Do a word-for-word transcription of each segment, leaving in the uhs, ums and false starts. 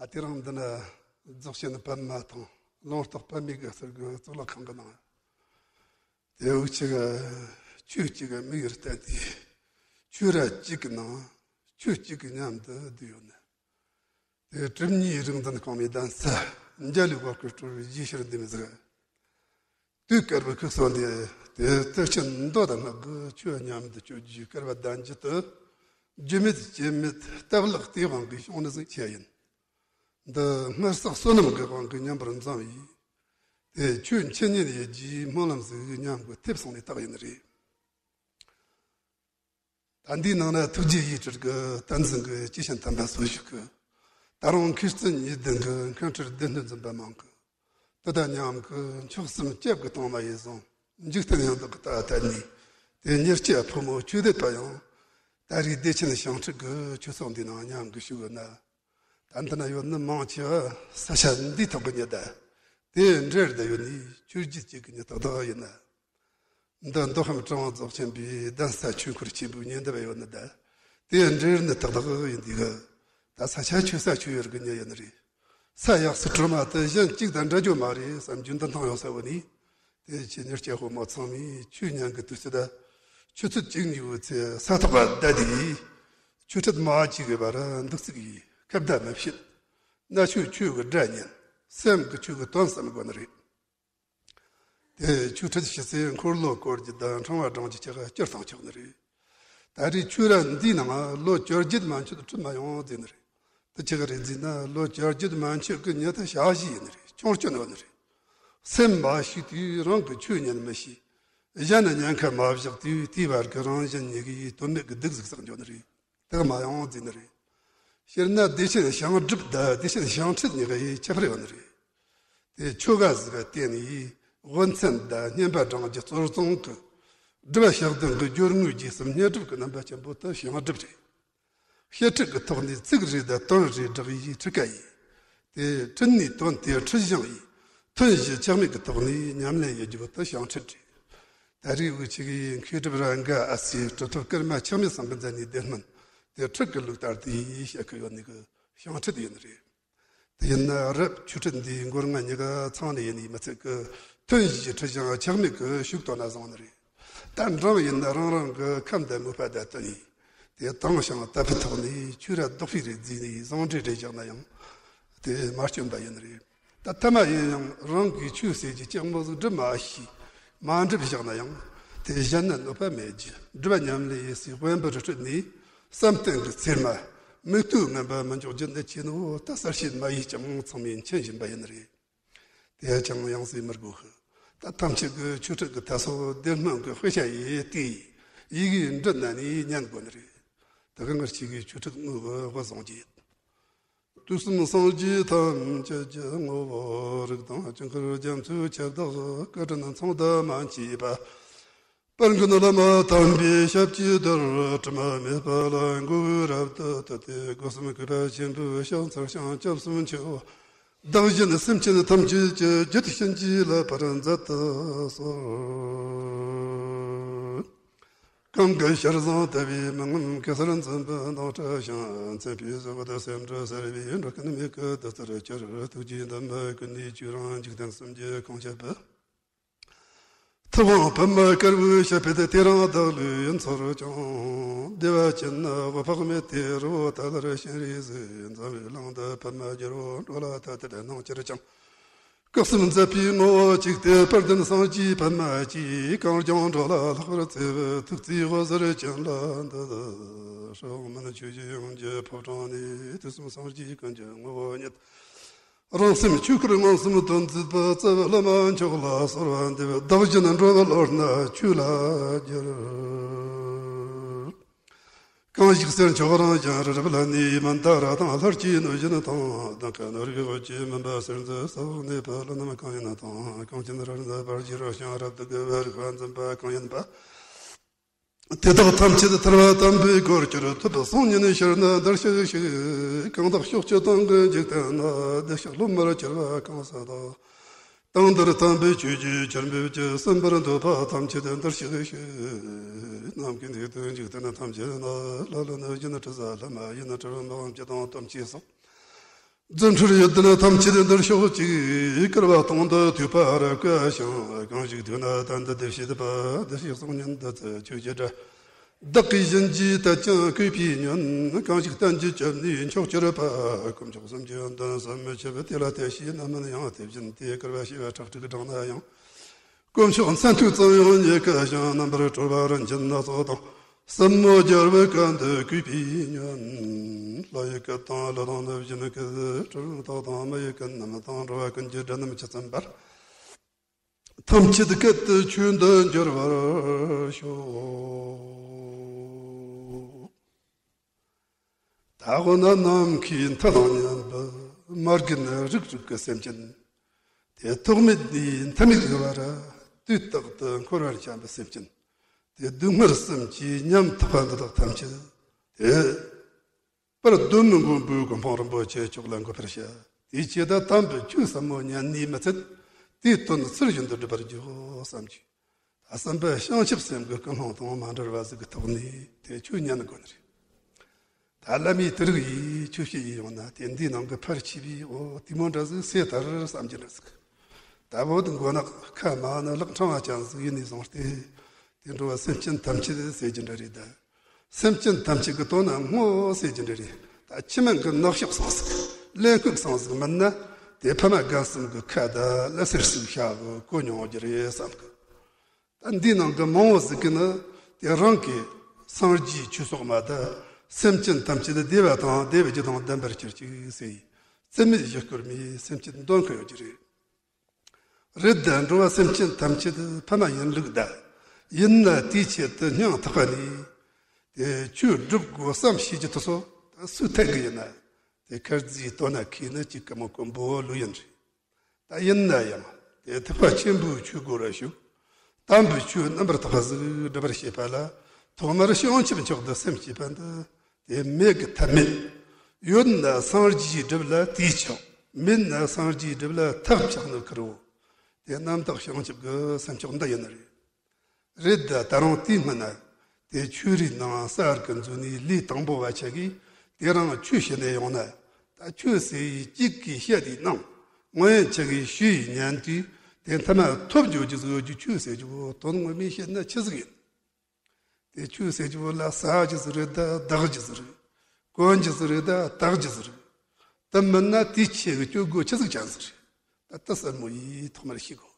ཨ། དེ་རིང་འདི་ན་རྫོགས་ཆེན་པདྨ་དང་ལུང་རྟོགས་པདྨའི་གི་ཟུར་གི་གཙུག་ལག་ཁང་གི་ནང་དེ་འུ་ཅག་གི་ཆོས་གཅིག་གི་མིག་ཡར་བལྟས་ཏེ། ཆོས་ར་གཅིག་གི་ནང་ཆོས་གཅིག་གི་མཉམ་དུ་བསྡུས་ཡོད་ནི། དེ་གྲུབ་བརྙེས་རིག་འཛིན་གོང་མའི་གདན་ས་འཇའ་ལུས་འོག་གི་སྤྲུལ་པའི་རྗེ་ཤེར་འདེམས་ཟིག་དུས་དཀར་པོའི་ཁུག་སོ་འདི། དེ་ལྟར་ཕྱིན་མདོ་དང་སྔགས་ཀྱི་ཆོས་མཉམ་དུ་སྤྱོད་རྒྱུའི་སྐལ་བ་ལྡན་རྒྱུ་དེ། རྒྱུ་མེད་རྐྱེན་མེད་སྟབས་ལེགས་ལྟའི་དབང་གིས་བྱུང་ནི་ཟིག་ཆེ་ཡིན། འདི་སྔར་བསགས་བསོད་ནམས་ཀྱི་དབང་གིས་མཉམ་པར་འཛོམས་ཡིས། དེ་ཆོས་འཆད་ཉན་ཡེད་རྒྱུའི་སྨོན་ལམ་ཟིག་མཉམ་གི་ཐེབས་སོང་ནི་རྟགས་ཡིན་ནི་རེད། ད་འདིའི་ནང་ན་ཐུགས་རྗེ་ཡིད་སྤྲུལ་གྱི་བསྟན་འཛིན་གྱི་སྐྱེས་ཆེན་དམ་པ་སོགས་བཞུགས་ཀྱི། ད་རུང་མཁས་བཙུན་ཉེར་བདུན་གྱི་མཁན་སྤྲུལ་སྡེ་སྣོད་འཛིན་པ་མང་གི། དེ་དང་མཉམ་གྱི་མཆོག་གསུམ་སྐྱབས་ཀྱི་དྭངས་མ་ཡིས་བཟུང་། འཇིག་རྟེན་ཡང་དག་གི་ལྟ་བ་དར་ནས། དེ་ཉེར་སྐྱེས་ཕོ་མོ་ཆོས་སྡེ་པ་ཡང་། ད་རེས་བདེ་ཆེན་ཞིང་ཁྲིད་ཀྱི་ཆོས་ཚོགས་འདིའི་ནང་མཉམ་གི་བཞུགས་ཡོད་ན། ད་འདི་ན་ཡོད་ནི་མང་ཆེ་བ་ས་ཆ་འདིའི་ཐོག་གི་མྱི་དང་། དེའི་འབྲེལ་བསྡད་ཡོད་ནི་ཆོས་བརྒྱུད་ཅིག་གི་མྱི་དག་དག་ཡིན་ན། འདི་མདོ་ཁམས་གྲུབ་དབང་རྫོགས་ཆེན་པའི་གདན་ས་ཆོས་འཁོར་ཆེན་པོའི་ཉེ་འདབས་ཡོད་ནི་དང་། དེའི་འབྲེལ་ནི་དག་དག་ཡིན་དུས་གི། ད་ས་ཆ་ཆོས་ས་ཆོས་ཡུལ་གི་མྱི་ཡིན་ནི་རེད། ས་ཡག་སི་སྤྲོ་མ་དེ་གཞན་གཅིག་དང་འདྲ་རྒྱུ་མ་རེད་བསམ་རྒྱུ་འདི་མཐོང་ཡོང་ས་བོ་ནི། དེ་ཕྱི་ཉེར་སྐྱ་ཕོ་མོ་ཚང་མས་ཆོས་ཉན་གི་དུས་ཚོད་ད། ཆུ་ཚོད་བཅུ་གཉིས་པོའི་ཚེ་ས་ཐོག་ག་བསྡད་དེ། ཆོས་ཁྲིད་མ་བྱེད་གི་བར་འདུག་ཚིག་ཡིས་ཁ་བརྡ་མི་བྱེད། རྣ་ཆོས་ཆོས་གི་སྒྲ་ཉན། སེམས་གི་ཆོས་གི་དོན་བསམ་དགོས་ནི་རེད། དེ་ཆོས་ཁྲིད་ཞུ་ཚེ་འཁོར་ལོ་བསྐོར་རྒྱུ་དང་ཕྲེང་བ་བགྲང་རྒྱུ་ཆག་སྐྱུར་དང་ཆགས་ནི་རེད། ད་རེས་ཆོས་ར་འདིའི་ནང་ལོ་བཅོ་བརྒྱད་མན་ཆད་ཁྲིད་མ་ཡོང་ཟེར་ནི་རེད། དེ་ཆི་ག་རེད་ཟེར་ན། ལོ་བཅོ་བརྒྱད་མན་ཆད་ཀྱི་ཉི་ཐ་ཞག་བཞི་ཡིན་ནི་རེད། ཆུང་སྐྱོན་ཡོད་ནི་རེད། སེམས་མ་ཞིག་དུས་རང་གི་ཆོས་ཉན་མི་ཤེས། གཞན་ནི་ཉན་ཁ་མ་བཞག་དུས་དེའི་བར་གྱི་རང་གཞན་གཉིས་ཀྱིས་དོན་མེད་ཀྱི་སྡུག་ཟིག་བསགས་འགྱོ་ནི་རེད། དེ་ག་མ་ཡོང་ཟེར་ནི་རེད། སྤྱིར་ན་བདེ་ཆེན་ཞིང་སྒྲུབ་དང་བདེ་ཆེན་ཞིང་ཁྲིད་གཉིས་ཀ་ཡི་ཁྱད་པར་ཡོད་ནི་རེད། དེ་ཆོ་ག་ཟིག་ག་བརྟེན་ནས་དབུ་མཚན་དང་བསྙེན་པ་བགྲང་རྒྱུ་གཙོར་བཟུང་གི། སྒྲུབ་པ་ཞག་བདུན་གྱི་སྦྱོར་དངོས་རྗེས་གསུམ་བསྙེན་སྒྲུབ་ཀྱི་རྣམ་པ་ཆེན་པོ་དེ་ཞིང་སྒྲུབ་རེད། བཤད་ཁྲིད་ཀྱི་ཐོག་ནས་ཚིག་རེ་དང་དོན་རེ་བསྒྲགས་ཡིས་ཁྲིད་ཀ་ཡིན། དེ་ཁྲིད་ནས་དོན་དེ་ཁྲིད་བཞིན་ཡིན། ཐུན་བཞི་ཆག་མེད་ཀྱི་ཐོག་ནས་ཉམས་ལེན་ཡེད་རྒྱུ་དེ་ཞིང་ཁྲིད་རེད། ད་རེས་འུ་ཆོ་གིས་མཁས་གྲུབ་ར་འགའ་ཨ་སིའི་གྲུབ་ཐོབ་ཀརྨ་ཆགས་མེད་ཚང་གི་མཛད་ནས་སྡེ་སྣོད་དེ་ཁྲིད་ཀྱི་ལུགས་ལྟར་དུ་ཡིས་བཤད་ཀྱི་ཡོད་ནི་གི་ཞིང་ཁྲིད་ཡིན་ནི་རེད། དེ་ཡིན་ན་རབ་ཆོས་ཁྲིད་འདིའི་མགོ་རྔ་གཉིས་ཀ་ཚང་ནས་ཡིན་ནི་མི་ཚད་ཀི། ཐུན་བཞིའི་ཁྲིད་བཞིན་ཆག་མེད་ཀི་ཤུགས་བཏོན་ན་བཟང་ནི་རེད། ད་འབྲིང་ཡིན་ན་རང་རང་གི་ཁམས་དང་མོས་པ་དང་བསྟུན་ནས། དེ་དྭངས་ཤིང་དད་པའི་ཐོག་ནས་ཆོས་ར་ལྡོག་ཕྱིས་རེ་བརྩིས་ནས་བཟང་འབྲེལ་རེ་བཞག་ན་ཡང་དེ་མ་སྐྱོན་པ་ཡིན་ནི་རེད། ད་ཐ་མ་ཡིན་ཡང་རང་གིས་ཆོས་ཟེར་གྱི་ལྕགས་མོ་ཟིག་འགྲུབ་མ་ཤེས། མ་འགྲུབ་བཞག་ན་ཡང་དེ་གཞན་ན་གནོད་པ་མེད་རྒྱུ། སྒྲུབ་པ་ཉམས་ལེན་ཡེད་སའི་དབེན་པར་ཁྲིད་ནས་བསམ་གཏན་གྱི་ཚེར་མ་མིག་ལྟོས་ངན་པ་མི་འཇོག་རྒྱུ་འདི་ཆེ་ནོ་ད་གསལ་བཤད་མ་ཡིས་ཀྱང་ཚང་མས་མཁྱེན་བཞིན་པ་ཡིན་ནི་རེད། དེ་ཡང་ཡང་སེ་མི་དགོས་ཤི། ད་ཐམས་ཅད་ཀྱི་ཆོས་ཁྲིད་ཀྱི་ཐ་སོ་སྡེ་སྣོད་ཀྱི་དཔེ་ཆ་ཡིས་བལྟས། ཡི་གེ་འབྲི་ན་ནི་ཉན་དགོས་ནི་རེད། ད་ག་ངར་ཆེ་གི་ཆོས་ཁྲིད་དངོས་ཀྱི་དབུ་བཟུང་རྒྱུ་ཡིན། དུས་གསུམ་སངས་རྒྱས་ཐམས་ཅད་ཀྱི་ངོ་བོ། རིགས་དང་དཀྱིལ་འཁོར་རྒྱ་མཚོའི་ཁྱབ་བདག་བཀའ་དྲིན་མཚུངས་ཟླ་མ་མཆིས་པ། དཔལ་མགོན་བླ་མ་དམ་པའི་ཞབས་ཀྱི་རྡུལ། དྲི་མ་མེད་པ་ལ་མགོ་བོས་རབ་ཏུ་བཏུད་དེ། སྒོ་གསུམ་གུས་པ་ཆེན་པོས་ཕྱག་འཚལ་ཞིང་སྐྱབས་སུ་མཆིའོ། བདག་གཞན་སེམས་ཅན་ཐམས་ཅད་ཀྱི་རྒྱུད་བྱིན་གྱིས་བརླབ་པར་མཛད་དུ་གསོལ། གང་གི་ཞལ་བཟང་དད་པའི་མིག་ངོམ་གེ་སར་འཛིན་པའི་མདངས་བཀྲ་ཞིང་། མཚན་དཔེའི་གཟུགས་བརྡ་སེམས་སྒྲ་གསལ་བའི་འགྲོ་ཀུན་མིག་གི་བདུད་རྩིར་གྱུར། ཐུགས་རྗེའི་འདམ་པ་ཀུན་ནས་བསྐྱོད་རུང་འཇིག་རྟེན་གསུམ་གྱི་ཁོང་ཁྱབ་པའི། ཐུབ་དབང་པདྨ་དཀར་པོའི་ཞབས་པད་དེ་རིང་བདག་བློའི་ཚོར་ཀྱང་། བདེ་བ་ཅན་ནི་འོད་དཔག་མེད་དེ་རི་བོ་ཏཱ་ལར་བྱིན་རེ་གཟིགས། འཛམ་བུའི་གླིང་འདི་པདྨ་རྒྱལ་པོ་འགྲོ་ལ་ཐ་དད་སྣང་གྱུར་ཅིང་། སྐུ་གསུམ་མཛད་པའི་ངོ་བོ་གཅིག་སྟེ་དཔལ་ལྡན་སངས་རྒྱས་པདྨ་གྱིས། གང་བསྐྱངས་འགྲོ་ལ་ལྷག་པར་བརྩེ་བའི་ཐུགས་བརྩེའི་འོད་ཟེར་ཅན་ལ་འདུད། ཧྲཱིཿ་མིན་ཆོས་ཀྱི་དབྱིངས་ཀྱི་ཕོ་བྲང་ནས། དུས་གསུམ་སངས་རྒྱས་ཀུན་གྱི་ངོ་བོ་ཉིད། རང་སེམས་ཆོས་སྐུར་མངོན་སུམ་དུ་མཛད་པ། རྩ་བའི་བླ་མ་མཆོག་ལ་གསོལ་བ་འདེབས། བདག་གཞན་འགྲོ་བའི་བློ་སྣ་ཆོས་ལ་བསྒྱུར། གང་ཞིག་གསེར་མཆོག་རང་བཞིན་རི་རབ་ལ་གནས། མནྡ་ར་དང་ལྷར་བཅས་གནོད་སྦྱིན་དང་། གདོན་བགེགས་གནོད་རིགས་འོད་ཀྱིས་མུན་པ་སེལ་མཛད་སོགས། གནས་པ་ཀླུ་རྣམས་གང་ཡིན་དང་། གངས་ཅན་རི་རབ་འཛེགས་པར་བགྱི་རོགས་ཤིང་། རབ་ཏུ་བརྒལ་བའི་རིག་པ་འཛིན་པ་གང་ཡིན་པ། དེ་དག་ཐམས་ཅད་ཐར་པ་དམ་པའི་གོ་ཆོད་ཐུབ་པའི་སང་ཉིན་ཤར་ན་འདིར་གཤེགས་ཤིག། གང་དག་ཕྱོགས་བཅུ་དང་གི་འཇིག་རྟེན་ན། བདེ་གཤེགས་སློབ་མར་གྱུར་པ་གང་ཟག་དག། དེང་འདིར་དམ་པའི་ཆོས་ཀྱི་ཆར་འབེབས་ཀྱིས། གསན་པར་འདོད་པ་ཐམས་ཅད་འདིར་གཤེགས་ཤིག། ནམ་མཁའི་མཐས་གཏུགས་འཇིག་རྟེན་ཐམས་ཅད་ན། ལ་ལ་ནི་ཡིན་གྲུ་ཟ་ལྷ་མ་ཡིན་གྲུ་འབུམ་གྱི་དང་སྟོབས་ཆེ་སོགས། རྫུ་འཕྲུལ་ཡུལ་ལྡན་ཐམས་ཅད་འདིར་ཤོག་ཅིག་བསྐལ་པ་སྟོང་དུ་ཐོས་པར་བསྐལ་ཞིང་། གང་ཞིག་ཐོས་ན་དོན་དུ་བདེ་བྱེད་པ། བདེ་གཤེགས་སོགས་ཉིད་འདི་ཚུ་ཆོས་ཀྱི་སྒྲ། བདག་གིས་བྱིན་གྱིས་བཏབ་ཀྱང་གུས་པས་ཉོན། གང་ཞིག་བསྟན་གྱིས་བཅོམ་ནས་མཆོག་གྱུར་པ། དཀོན་མཆོག་གསུམ་གྱི་དོན་བསམ་མི་ཁྱབ། དེ་ལ་དད་ཞེས་རྣམ་སྨིན་ཡང་། དེ་བཞིན་དེའི་བསྐལ་པ་བྱེ་བ་ཁྲག་ཁྲིག་བགྲངས་ན་ཡང་། དཀོན་མཆོག་མཚན་ཐོས་ཙམ་ཡང་རྙེད་དཀའ་ཞིང་། རྣམ་པར་གྲོལ་བ་རིན་ཆེན་སྣ་ཚོགས་དང་། ཟབ་མོ་སྦྱོར་བའི་སྐད་དུ་གུས་པས་ཉོན། ལྷ་ཡི་སྐད་དང་ཀླུ་དང་ནི་བཞིན་སྐད། གྲུལ་བུམ་དག་དང་མི་ཡི་སྐད་རྣམས་དང་། འགྲོ་བ་ཀུན་གྱི་སྒྲ་རྣམས་ཇི་ཙམ་པར། ཐམས་ཅད་སྐད་དུ་ཆོས་འདི་འགྱུར་བར་ཤོག་ད་འོ་ན་ནམ་མཁའི་མཐའ་དང་མཉམ་པའི་མ་རྒན་རིག་རིག་གི་སེམས་ཅན། དེ་ཐོག་མེད་ནས་མཐའ་མེད་བར་དུས་རྟག་ཏུ་འཁོར་བར་འཁྱམས་པའི་སེམས་ཅན། དེ་སྡུག་བསྔལ་གསུམ་གྱི་ཉམ་ཐག་པ་འདི་དག་ཐམས་ཅད་དེ། པར་གདོན་མི་མགོན་པོའི་གོ་འཕང་རིན་པོ་ཆེ་མཆོག་ལ་འགོད་པར་བྱ། དེའི་ཆེད་དུ་དམ་པའི་ཆོས་ཟབ་མོ་ཉན་ནས་མི་ཚད། དེའི་དོན་ཚུལ་བཞིན་དུ་སྒྲུབ་པར་བགྱིའོ་བསམ་གྱིས། ད་བསམ་པ་བྱང་ཆུབ་སེམས་ཀྱི་ཀུན་སློང་དང་མ་འབྲལ་བ་ཟིག་གི་ཐོག་ནས་དེ་ཆོས་ཉན་དགོས་ནི་རེད། ད་བླ་མའི་དེ་རིགས་ཡིས་ཆོས་བཤད་ཡིན་ཡོང་ན་དེ་འདིའི་ནང་གི་ཕལ་ཆེ་བས་འོ་དེ་མོ་འདྲ་ཟིག་སེ་ཐར་བསམ་གྱི་འདྲ་ཟིག་ད་བོད་མགོ་ནག་ཁ་མ་ནི་ལག་ཕྲེང་བ་ཅན་ཟིག་ཡིན་ནས་བཟུང་སྟེ། དེ་འགྲོ་བ་སེམས་ཅན་ཐམས་ཅད་ཟེར་གྱི་འདྲ་རེད་ད། སེམས་ཅན་ཐམས་ཅད་ཀྱི་དོན་ན་བསྔོ་ཟེར་གྱི་འདྲ་རེད་ད། ཁྱིམ་མི་གི་ནག་ཤོག་སང་ཟིག་ལས་ཁུག་སང་ཟིག་མིན་ན། དེ་ཕ་མ་རྒན་གསུམ་གི་ཁ་ད་ལ་སེར་ཟིག་ཤ་གི་གོ་མྱོང་རྒྱུ་རེད་བསམ་གི། ད་འདིའི་ནང་གི་མང་བོ་ཟིག་གི་ནི་དེ་རང་གི་སངས་རྒྱས་ཆོས་ཚོགས་མ་ད། སེམས་ཅན་ཐམས་ཅད་བདེ་བ་དང་བདེ་བའི་རྒྱུ་དང་ལྡན་པར་གྱུར་ཅིག་ཟེར་ཡི། རྩིས་མེད་བཞི་སྐོར་མའི་སེམས་ཅན་འདོན་གི་ཡོད་ཀྱི་རེད། རེད་ད། འགྲོ་བ་སེམས་ཅན་ཐམས་ཅད་ཕ་མ་ཡིན་ལུགས་ད། ཡིན་ན་དེའི་ཆེད་དུ་སྙིང་ཐག་པ་ནས་དེ་ཆོས་སྒྲུབ་དགོས་བསམ་ཤེས་ཀྱི་དུས་སོ། ད་སུས་ཐད་གི་ཡིན་ན། དེ་ཁར་རྫིས་ལྟོ་ན་ཁེ་ནི་གཅིག་གི་མོ་ཀུན་པོ་ལུས་ཡིན་རེད། ད་ཡིན་ན་ཡང་དེ་ཐེག་པ་ཆེན་པོའི་ཆོས་སྒོ་ར་ཞུགས། དམ་པའི་ཆོས་རྣམ་པར་དག་པ་ཟིག་སྒྲུབ་པར་བྱེད་པ་ལ་ཐོག་མར་བྱང་ཆུབ་མཆོག་ཏུ་སེམས་བསྐྱེད་པ་འདི། དེ་མེད་གི་ཐབས་མེད། ཡོད་ན་སངས་རྒྱས་སྒྲུབ་ལ་དུས་ཆགས། མེད་ན་སངས་རྒྱས་སྒྲུབ་ལ་ཐབས་ཆགས་ནི་ཁེར་བོ། དེ་རྣམ་དག་བྱང་ཆུབ་ཀྱི་སེམས་མཆོག་འདི་ཡིན་ནི་རེད། རེད་ད། ད་རུང་དེའི་སྔོན་ན་དེ་ཆོས་རའི་ནང་ས་ཨར་གི་འཛུལ་ནས་ལས་དང་པོ་བ་ཆ་གིས་དེ་རང་ཆོས་བྱེད་ནས་ཡོང་ན། ད་ཆོས་ཟེར་ཡི་གཅིག་གིས་བཤད་དེའི་ནང་ངོ་ཡན་ཆ་གིས་ཞུས་ཡི་ཉན་དུས། དེ་མཐའ་མ་ཐོབ་འགྱོ་རྒྱུ་ཟིག་ཡོད་རྒྱུ་ཆོས་ཟེར་རྒྱུ་བོ་དོན་ངོ་མས་བཤད་ན་ཆི་ཟིག་ཡིན། དེ་ཆོས་ཟེར་རྒྱུ་བོ་ལ་ཟ་རྒྱུ་ཟིག་རེད་ད། བདག་རྒྱུ་ཟིག་རེད། གོན་རྒྱུ་ཟིག་རེད་ད། བཏགས་རྒྱུ་ཟིག་རེད། དེ་མིན་ན་དེའི་ཆེད་གི་སྤྱོད་སྒོ་ཆི་ཟིག་ཅན་ཟིག་རེད། ད་དེ་ཟབ་མོ་ཡིས་ཐོག་མར་ཤེས་དགོས།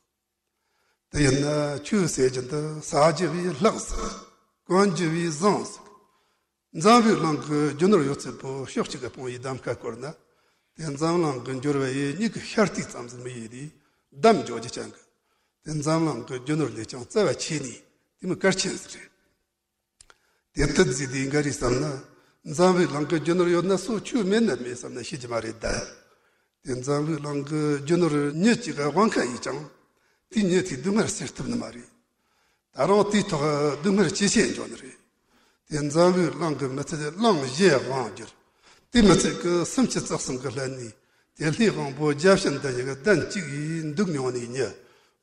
དེ་ཡིན་ན་ཆོས་ཟེར་རྒྱུ་འདི་ཟ་རྒྱུ་བས་ལྷག་ཟིག་གོན་རྒྱུ་བས་བཟང་ཟིག་འཛམ་བུའི་གླིང་གི་རྒྱུ་ནོར་ཡོད་ཚད་པོ་ཕྱོགས་གཅིག་གི་སྤུངས་ཡི་གདམ་ཁ་བསྐོར་ན། དེ་འཛམ་གླིང་གི་འབྱོར་བ་ཡི་མྱིག་གི་ཤར་ཏིག་ཙམ་ཟིག་མི་ཡེ་དེ་བསྡམས་འཇོག་རྒྱུ་ཅན་གི། དེ་འཛམ་གླིང་གི་རྒྱུ་ནོར་ལས་ཀྱང་རྩ་བ་ཆེ་ནི་དེ་མོ་གལ་ཆེན་ཟིག་རེད། དེ་ལྟར་བརྩིས་ཏེ་འགའ་རེས་བསམ་ན། འཛམ་བུའི་གླིང་གི་རྒྱུ་ནོར་ཡོད་ན་སོ་ཆོས་མེད་ན་མེད་བསམ་ན་ཤེས་ཀྱི་མ་རེད་ད། དེ་འཛམ་བུའི་གླིང་གི་རྒྱུ་ནོར་མྱི་གཅིག་ག་དབང་ཁ་ཡིས་ཀྱང་། དེ་མྱི་དེའི་སྡུག་བསྔལ་སེལ་ཐུབ་ནི་མ་རེད། ད་རུང་དེའི་ཐོག་སྡུག་བསྔལ་ཇེ་ཆེ་འགྱོ་ནི་རེད། དེ་འཛམ་བུའི་གླིང་གི་མི་ཚད་གླིང་བཞི་དབང་བསྒྱུར། དེ་མི་ཚད་ཀྱི་སུམ་ཅུ་རྩ་གསུམ་གྱི་ལྷན་ནི། དེ་ལྷའི་དབང་པོ་བརྒྱ་བྱིན་དང་ཡི་གེ་གདན་གཅིག་གིས་འདུག་མྱོང་ནི་མྱི།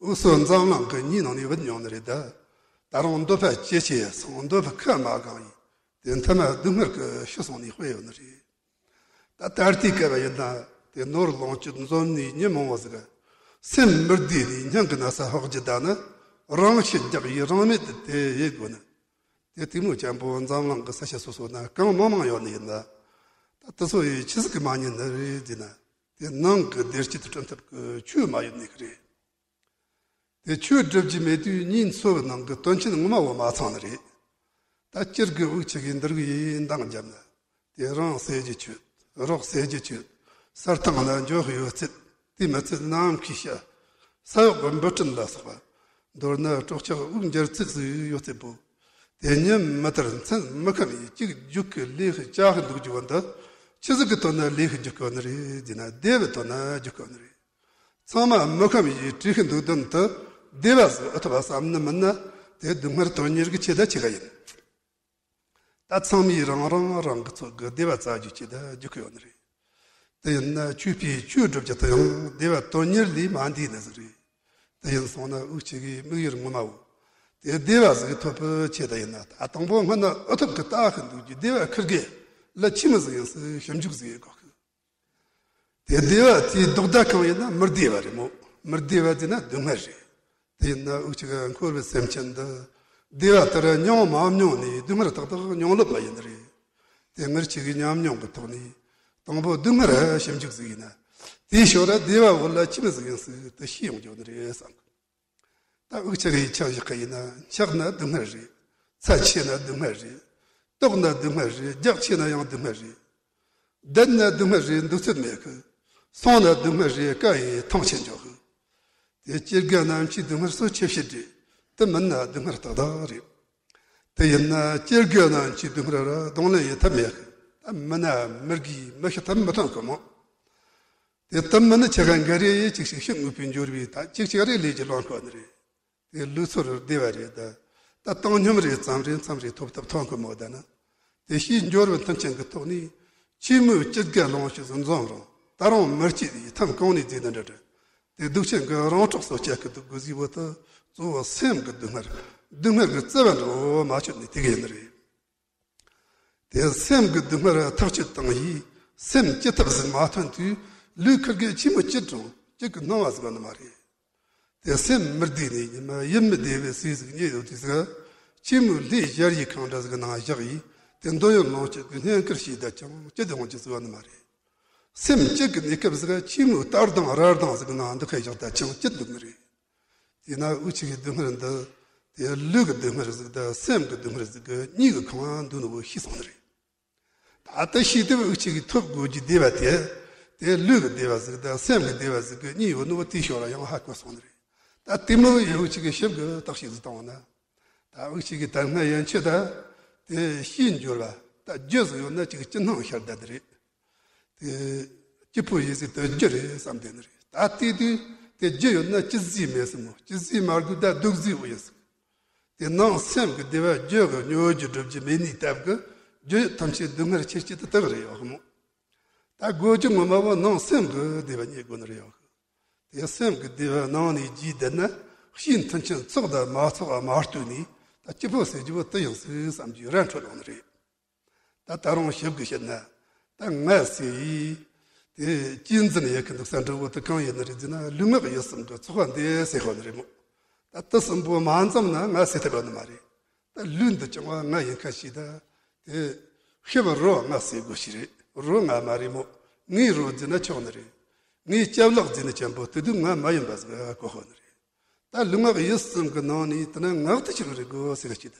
འུ་སོ་འཛམ་གླིང་གི་མྱིའི་ནང་ནས་བུད་མྱོང་ནི་རེད་ད། ད་རུང་འདོད་པ་ཇེ་ཆེ་སོང་། འདོད་པ་ཁ་མ་གང་ཡིན། དེ་མཐའ་མ་སྡུག་བསྔལ་གྱིས་ཤི་སོང་ནས་དཔེ་ཡོད་ནི་རེད། ད་ད་ལྟའི་སྐབས་ཡིན་ན་དེ་ནོར་ལོངས་སྤྱོད་འཛོམས་ནས་མྱི་མང་བོ་ཟིག་སེམས་མི་བདེ་ནས་སྙིང་གི་ན་ཚ་ཕོག་རྒྱུ་ད་ནི། རང་ཤི་རྒྱག་ཡི་རང་མེད་དུ་དེ་ཡེ་དགོས་ནི། དེ་དེ་མོ་ཅན་པོ་འཛམ་གླིང་གི་ས་ཆ་སོ་སོ་ན་གང་མང་མང་ཡོད་ནི་ཡིན་ན། ད་དེ་ཚོ་ཡི་ཆི་ཟིག་གི་མ་ཉན་ནི་རེད་ཟེར་ན། དེ་ནང་གི་བདེ་སྐྱིད་དུ་བསྐྲུན་ཐབས་ཀྱི་ཆོས་མ་ཡོད་ནི་གི་རེད། དེ་ཆོས་སྒྲུབ་རྒྱུ་མེད་དུས་མྱིའི་འཚོ་བའི་ནང་གི་དོན་ཆེན་ངོ་མ་བོ་མ་ཚང་ནི་རེད། ད་སྤྱིར་གི་དབུགས་ཆད་གི་འདི་རིགས་ཡིན་འདང་བརྒྱབ་ན། དེ་རང་ཟེར་རྒྱུ་ཆོད། རོགས་ཟེར་རྒྱུ་ཆོད། ས་སྟེང་ན་འགྱོ་ཡོད་ཚད། དེ་མི་ཚད་ནམ་མཁའི་ཤ། ས་འོག་གི་འབུ་སྲིན་ལ་སོགས་པ། མདོར་ན་སྲོག་ཆགས་དབུགས་འབྱར་ཚད་ཟིག་ཡོད་ཚད་པོ། དེ་ཉིད་མི་དར་མཚན་མི་ཁམས་ཡི་གཅིག་རྒྱུག་གི་ལས་ཤིག་བྱ་གི་འདུག་རྒྱུ་བ་འདི། ཆི་ཟིག་གི་དོན་ན་ལས་ཤིག་རྒྱུག་གི་ནི་རེད་ཟེར་ན་བདེ་བའི་དོན་ན་རྒྱུག་གི་ནི་རེད། ཚང་མ་མི་ཁམས་ཡི་བྲིས་ཤིག་འདུག་དོན་དུ་བདེ་བ་ཟིག་ཨེ་ཐོབ་བསམ་ནི་མིན་ན། དེ་སྡུག་བསྔལ་དོན་གཉེར་གི་ཆེད་ད་ཆེ་ག་ཡིན། ད་ཚང་མས་རང་རང་རང་གི་ཚོད་གི་བདེ་བ་བཙལ་རྒྱུ་ཆེད་ད་རྒྱུག་གི་ཡོད་ནི་རེད། དེ་ཡིན་ན་ཆོས་པས་ཆོས་སྒྲུབ་རྒྱུ་དེ་ཡང་བདེ་བ་དོན་གཉེར་ལས་མ་འདས་ནི་ཟིག་རེད། དེ་ཡིན་སོང་ན་དབུགས་ཆད་གི་དམིགས་ཡུལ་ངོ་མ་བོ། དེ་བདེ་བ་ཟིག་ཐོབ་པའི་ཆེད་ད་ཡིན་ན། ད་དང་པོ་སྔོན་ན་ཨེ་ཐོབ་གི་ལྟ་ཤིན་ཏུ་གི་བདེ་བ་ཁིར་གེ་ལ་ཆི་མོ་ཟིག་ཡིན་སྲིད་ཞིབ་འཇུག་ཟིག་ཡེ་དགོས་གི། དེ་བདེ་བ་དེའི་ལྡོག་ཟླ་གང་ཡིན་ན་མི་བདེ་བ་རེད་མོ། མི་བདེ་བ་དེ་ན་སྡུག་བསྔལ་རེད། དེ་ཡིན་ན་འུ་ཅག་གི་འཁོར་བའི་སེམས་ཅན་འདི་བདེ་བ་ལྟར་མྱོང་མ་མྱོང་ནས་སྡུག་བསྔལ་ཏག་ཏག་མྱོང་ལོབས་པ་ཡིན་ནི་རེད། དེ་ངེད་ཅག་གི་ཉམས་མྱོང་གི་ཐོག་ནས་དང་པོ་སྡུག་བསྔལ་ཞིབ་འཇུག་ཟིག་ཡིན་ན། དེའི་ཞོར་ལ་བདེ་བ་བོ་ལ་ཆི་མོ་ཟིག་ཡིན་སྲིད་དེ་ཤེས་ཡོང་རྒྱུ་ནི་རེད་བསམ་གི། ད་འུ་ཅག་གི་ཆགས་བཞག་གི་ཡིན་ན་འཁྱག་ན་སྡུག་བསྔལ་རེད། ཚད་ཆེ་ན་སྡུག་བསྔལ་རེད། ལྟོགས་ན་སྡུག་བསྔལ་རེད། རྒྱགས་ཆེ་ན་ཡང་སྡུག་བསྔལ་རེད། བསྡད་ན་སྡུག་བསྔལ་རེད། འདུག་ཚོད་མེད་གི། སོང་ན་སྡུག་བསྔལ་རེད། དཀའ་ཡི་ཐང་ཆད་འཇོག་གི། དེ་སྐྱེ་རྒ་ན་འཆིའི་སྡུག་བསྔལ་སོགས་ཆེ་བཤད་རེད། དེ་མིན་ན་སྡུག་བསྔལ་ཏག་ཏག་རེད། དེ་ཡིན་ན་སྐྱེ་རྒ་ན་འཆིའི་སྡུག་བསྔལ་ར་གདོང་ལེན་ཡེད་ཐབས་མེད་གི། ད་མི་ན་མི་དགེ་མི་ཤི་ཐབས་མི་ཐོན་གི་མོ། དེ་ལྟར་མིན་ན་ཆ་ག་འགའ་རེ་ཡིས་ཅིག་ཞིག་ཤི་ངུ་པའི་འབྱོར་བའི་ད་ཅིག་ཅིག་རེ་ལས་ཀྱི་ལོང་ཁོ་ནི་རེད། དེ་ལུས་ཚོར་བདེ་བ་རེད་ད། ད་བཏང་སྙོམས་རེ་ཙམ་རེ་མཚམས་རེ་ཐོབ་ཐབས་ཐོན་ཁོ་མོ་ད་ན། དེ་ཤི་འབྱོར་བའི་མཐུན་རྐྱེན་གྱི་ཐོག་ནས་ཕྱི་མོའི་སྐྱིད་དགའ་ལོངས་སྤྱོད་འཛོམས་རུང་ད་རུང་མི་སྐྱིད་ཡི་ཐམ་གང་ནས་བརྫིས་ན་འདྲ་འདྲ། དེ་སྡུག་ཅན་གྱི་རང་གྲོགས་སོགས་སྐྱེ་གི་འདུག་དགོས་ཟིག་བོ་དུ་གཙོ་བོ་སེམས་ཀྱི་སྡུག་བསྔལ། སྡུག་བསྔལ་གྱི་རྩ་བ་འགྲོ་མ་ཆོད་ནས་དེ་ག་ཡིན་ནི་རེད། དེ་སེམས་ཀྱི་སྡུག་བསྔལ་ཐག་གཅོད་བཏང་ཡིས་སེམས་སྐྱིད་ཐབས་ཟིག་མ་ཐོན་དུས་ལུས་ཁུར་གི་ཆི་མོ་སྐྱིད་རུང་སྐྱིད་ཀྱི་སྣང་བ་ཟིག་ཡོད་ནི་མ་རེད། དེ་སེམས་མི་བདེ་ནས་ཉི་མ་ཡིད་མི་བདེ་བའི་ཟས་ཟིག་རྙེད་ཡོད་དུས་ཟིག་ཆི་མོ་ལྷའི་ཞལ་ཡི་ཁང་འདྲ་ཟིག་ནང་བཞག་ཡིས་དེ་འདོད་ཡོན་ལོངས་སྤྱོད་ཀྱི་བསྙེན་བཀུར་བྱས་བསྡད་ཀྱང་སྐྱིད་ཡོང་རྒྱུ་ཟིག་ཡོད་ནི་མ་རེད། སེམས་སྐྱིད་ཀྱི་གནས་སྐབས་ཟིག་ཆི་མོ་རྟ་རྡང་རལ་རྡང་ཟིག་ནང་འདུག་ཁ་བཞག་བསྡད་ཀྱང་སྐྱིད་འདུག་ནི་རེད། དེས་ན་འུ་ཅག་གི་སྡུག་བསྔལ་འདི་དེ་ལུས་ཀྱི་སྡུག་བསྔལ་ཟིག་དང་སེམས་ཀྱི་སྡུག་བསྔལ་ཟིག་གི་གཉིས་ཀྱི་ཁོངས་འདུས་ནོ་བོ་ཤེས་སོང་ནི་རེད། ད་ལྟ་ཤེས་ཐུབ་འུ་ཅག་གིས་ཐོབ་དགོས་ཀྱི་བདེ་བ་དེ་དེ་ལུས་ཀྱི་བདེ་བ་ཟིག་དང་སེམས་ཀྱི་བདེ་བ་ཟིག་གི་གཉིས་ཡོད་ནོ་བོ་དེའི་ཞོར་ལ་ཡང་ཧ་གོ་སོང་ནི་རེད། ད་དེ་མོ་ཡི་འུ་ཅག་གིས་ཞིབ་གི་བརྟག་དཔྱད་ཟིག་བཏང་བ་ན། ད་འུ་ཅག་གིས་ད་སྔ་ཡན་ཆད་ད་དེ་ཤེས་འབྱོར་བ་ད་རྒྱུ་ཟིག་ཡོད་ན་ཅིག་སྐྱིད་སྣང་ཤར་བསྡད་ནི་རེད། དེ་སྐྱིད་པོ་ཡིན་ཟིག་དེ་རྒྱུ་རེད་བསམ་བསྡད་ནི་རེད། ད་དེ་དུས་དེ་རྒྱུ་ཡོད་ན་སྐྱིད་ཟིག་མེད་སྲིད་མོ། སྐྱིད་ཟིག་མ་དགོས་ད་སྡུག་ཟིག་འོ་ཡིན་ཟིག་དེ་ནང་སེམས་ཀྱི་བདེ་བ་རྒྱུ་གི་མྱོང་རྒྱུ་སྒྲུབ་རྒྱུ་མེད་ནི་སྟབས་ཀྱི་རྒྱུ་ཡོད་ཐམས་ཅད་སྡུག་བསྔལ་ཆེ་སྐྱིད་དེ་དག་རེད་ཡོད་གི་མོ། ད་དགོས་རྒྱུ་ངོ་མ་བོ་ནང་སེམས་ཀྱི་བདེ་བ་རྙེད་དགོས་ནི་རེད་ཡོད་གི། དེ་སེམས་ཀྱི་བདེ་བ་ནང་ནས་རྒྱས་བསྡད་ན་ཕྱིའི་མཐུན་རྐྱེན་ཚོགས་དང་མ་ཚོགས་མ་ལྟོས་ནས་ད་སྐྱིད་པོ་ཟེར་རྒྱུ་བོ་དེ་ཡིན་ཟིག་བསམ་རྒྱུའི་ར་འཕྲོད་ཡོང་ནི་རེད། ད་ད་རུང་ཞིབ་གི་བཤད་ན། ད་ང་ཟེར་ཡིས། དེ་གཅེས་འཛིན་ཡེད་གི་འདུག་ས་འདྲ་བོ་དེ་གང་ཡིན་ནི་རེད་ཟེར་ན་ལུས་ངག་ཡིད་གསུམ་གྱི་ཚོགས་པ་འདི་ཟེར་ཤོག་ནི་རེད་མོ། ད་དེ་གསུམ་པོ་མ་འཛོམས་ན་ང་ཟེར་ཐུབ་ཡོད་ནི་མ་རེད། ད་ལུས་འདི་ཀྱང་ང་ཡིན་ཁ་ཤས་ད། དེ་ཤི་བ་རོ་ང་ཟེར་དགོས་ཤི་རེད། རོ་ང་མ་རེད་མོ། ངའི་རོ་ཟེར་ན་ཆོག་ནི་རེད། ངའི་ལྕེ་ལག་ཟེར་ནི་ཅན་པོ་དེ་དུས་ང་མ་ཡིན་པ་ཟིག་གོ་ཤོག་ནི་རེད། ད་ལུས་ངག་ཡིད་གསུམ་གྱི་ནང་ནས་དེ་ན་ངག་དེ་ཆི་རེད་དགོས་ཟེར་གི་ཅི་ད།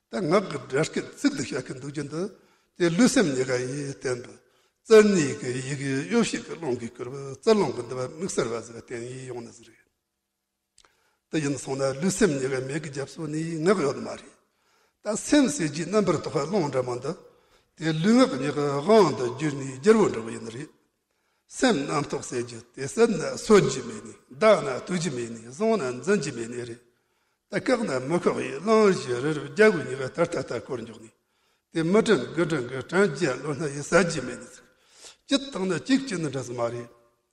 ད་ངག་གི་སྒྲ་སྐད་ཚིག་ཏུ་བཤད་གི་འདུག་རྒྱུ་འདི། དེ་ལུས་སེམས་གཉིས་ཀ་ཡི་བསྟན་པ། རྩལ་གནས་ཀྱི་ཡི་གེ་ཡོ་བྱད་ཀྱི་རླུང་གིས་བསྐུལ་བ་རྩལ་རླུང་གི་འདུ་བ་དམིགས་བསལ་བ་ཟིག་བསྟན་ཡི་ཡོང་ནི་ཟིག་རེད། དེ་ཡིན་སོང་ན་ལུས་སེམས་གཉིས་ཀ་མེད་གི་རྒྱབ་སོ་ནི་ངག་ཡོད་མ་རེད། ད་སེམས་ཟེར་གྱི་རྣམ་པར་དག་པའི་རླུང་འདྲ་མོ་འདི། དེ་ལུས་ངག་གཉིས་ཀྱི་དབང་དུ་གྱུར་ནས་རྒྱལ་པོ་འདྲ་བོ་ཡིན་ནི་རེད། སེམས་རྣམ་རྟོག་ཟེར་རྒྱུ་དེ་བསད་ན་གསོད་རྒྱུ་མེད་ནི། བདག་ན་གཏུག་རྒྱུ་མེད་ནི། བཟུང་ན་འཛིན་རྒྱུ་མེད་ནི་རེད། ད་བཀག་ན་མི་ཁོག་ཡི་གླང་བཞི་རི་རབ་རྒྱལ་པོའི་ཉེས་པ་ད་ལྟ་ལྟ་སྐོར་འཇོག་ནི། དེ་མི་དྲན་དགུ་དྲན་གི་དྲན་རྒྱུ་བློ་སྣ་ཡི་ཟ་རྒྱུ་མེད་ནི་ཟིག་སྐྱིད་བཏང་ན་གཅིག་སྐྱིད་ནི་འདྲ་ཟིག་མ་རེད།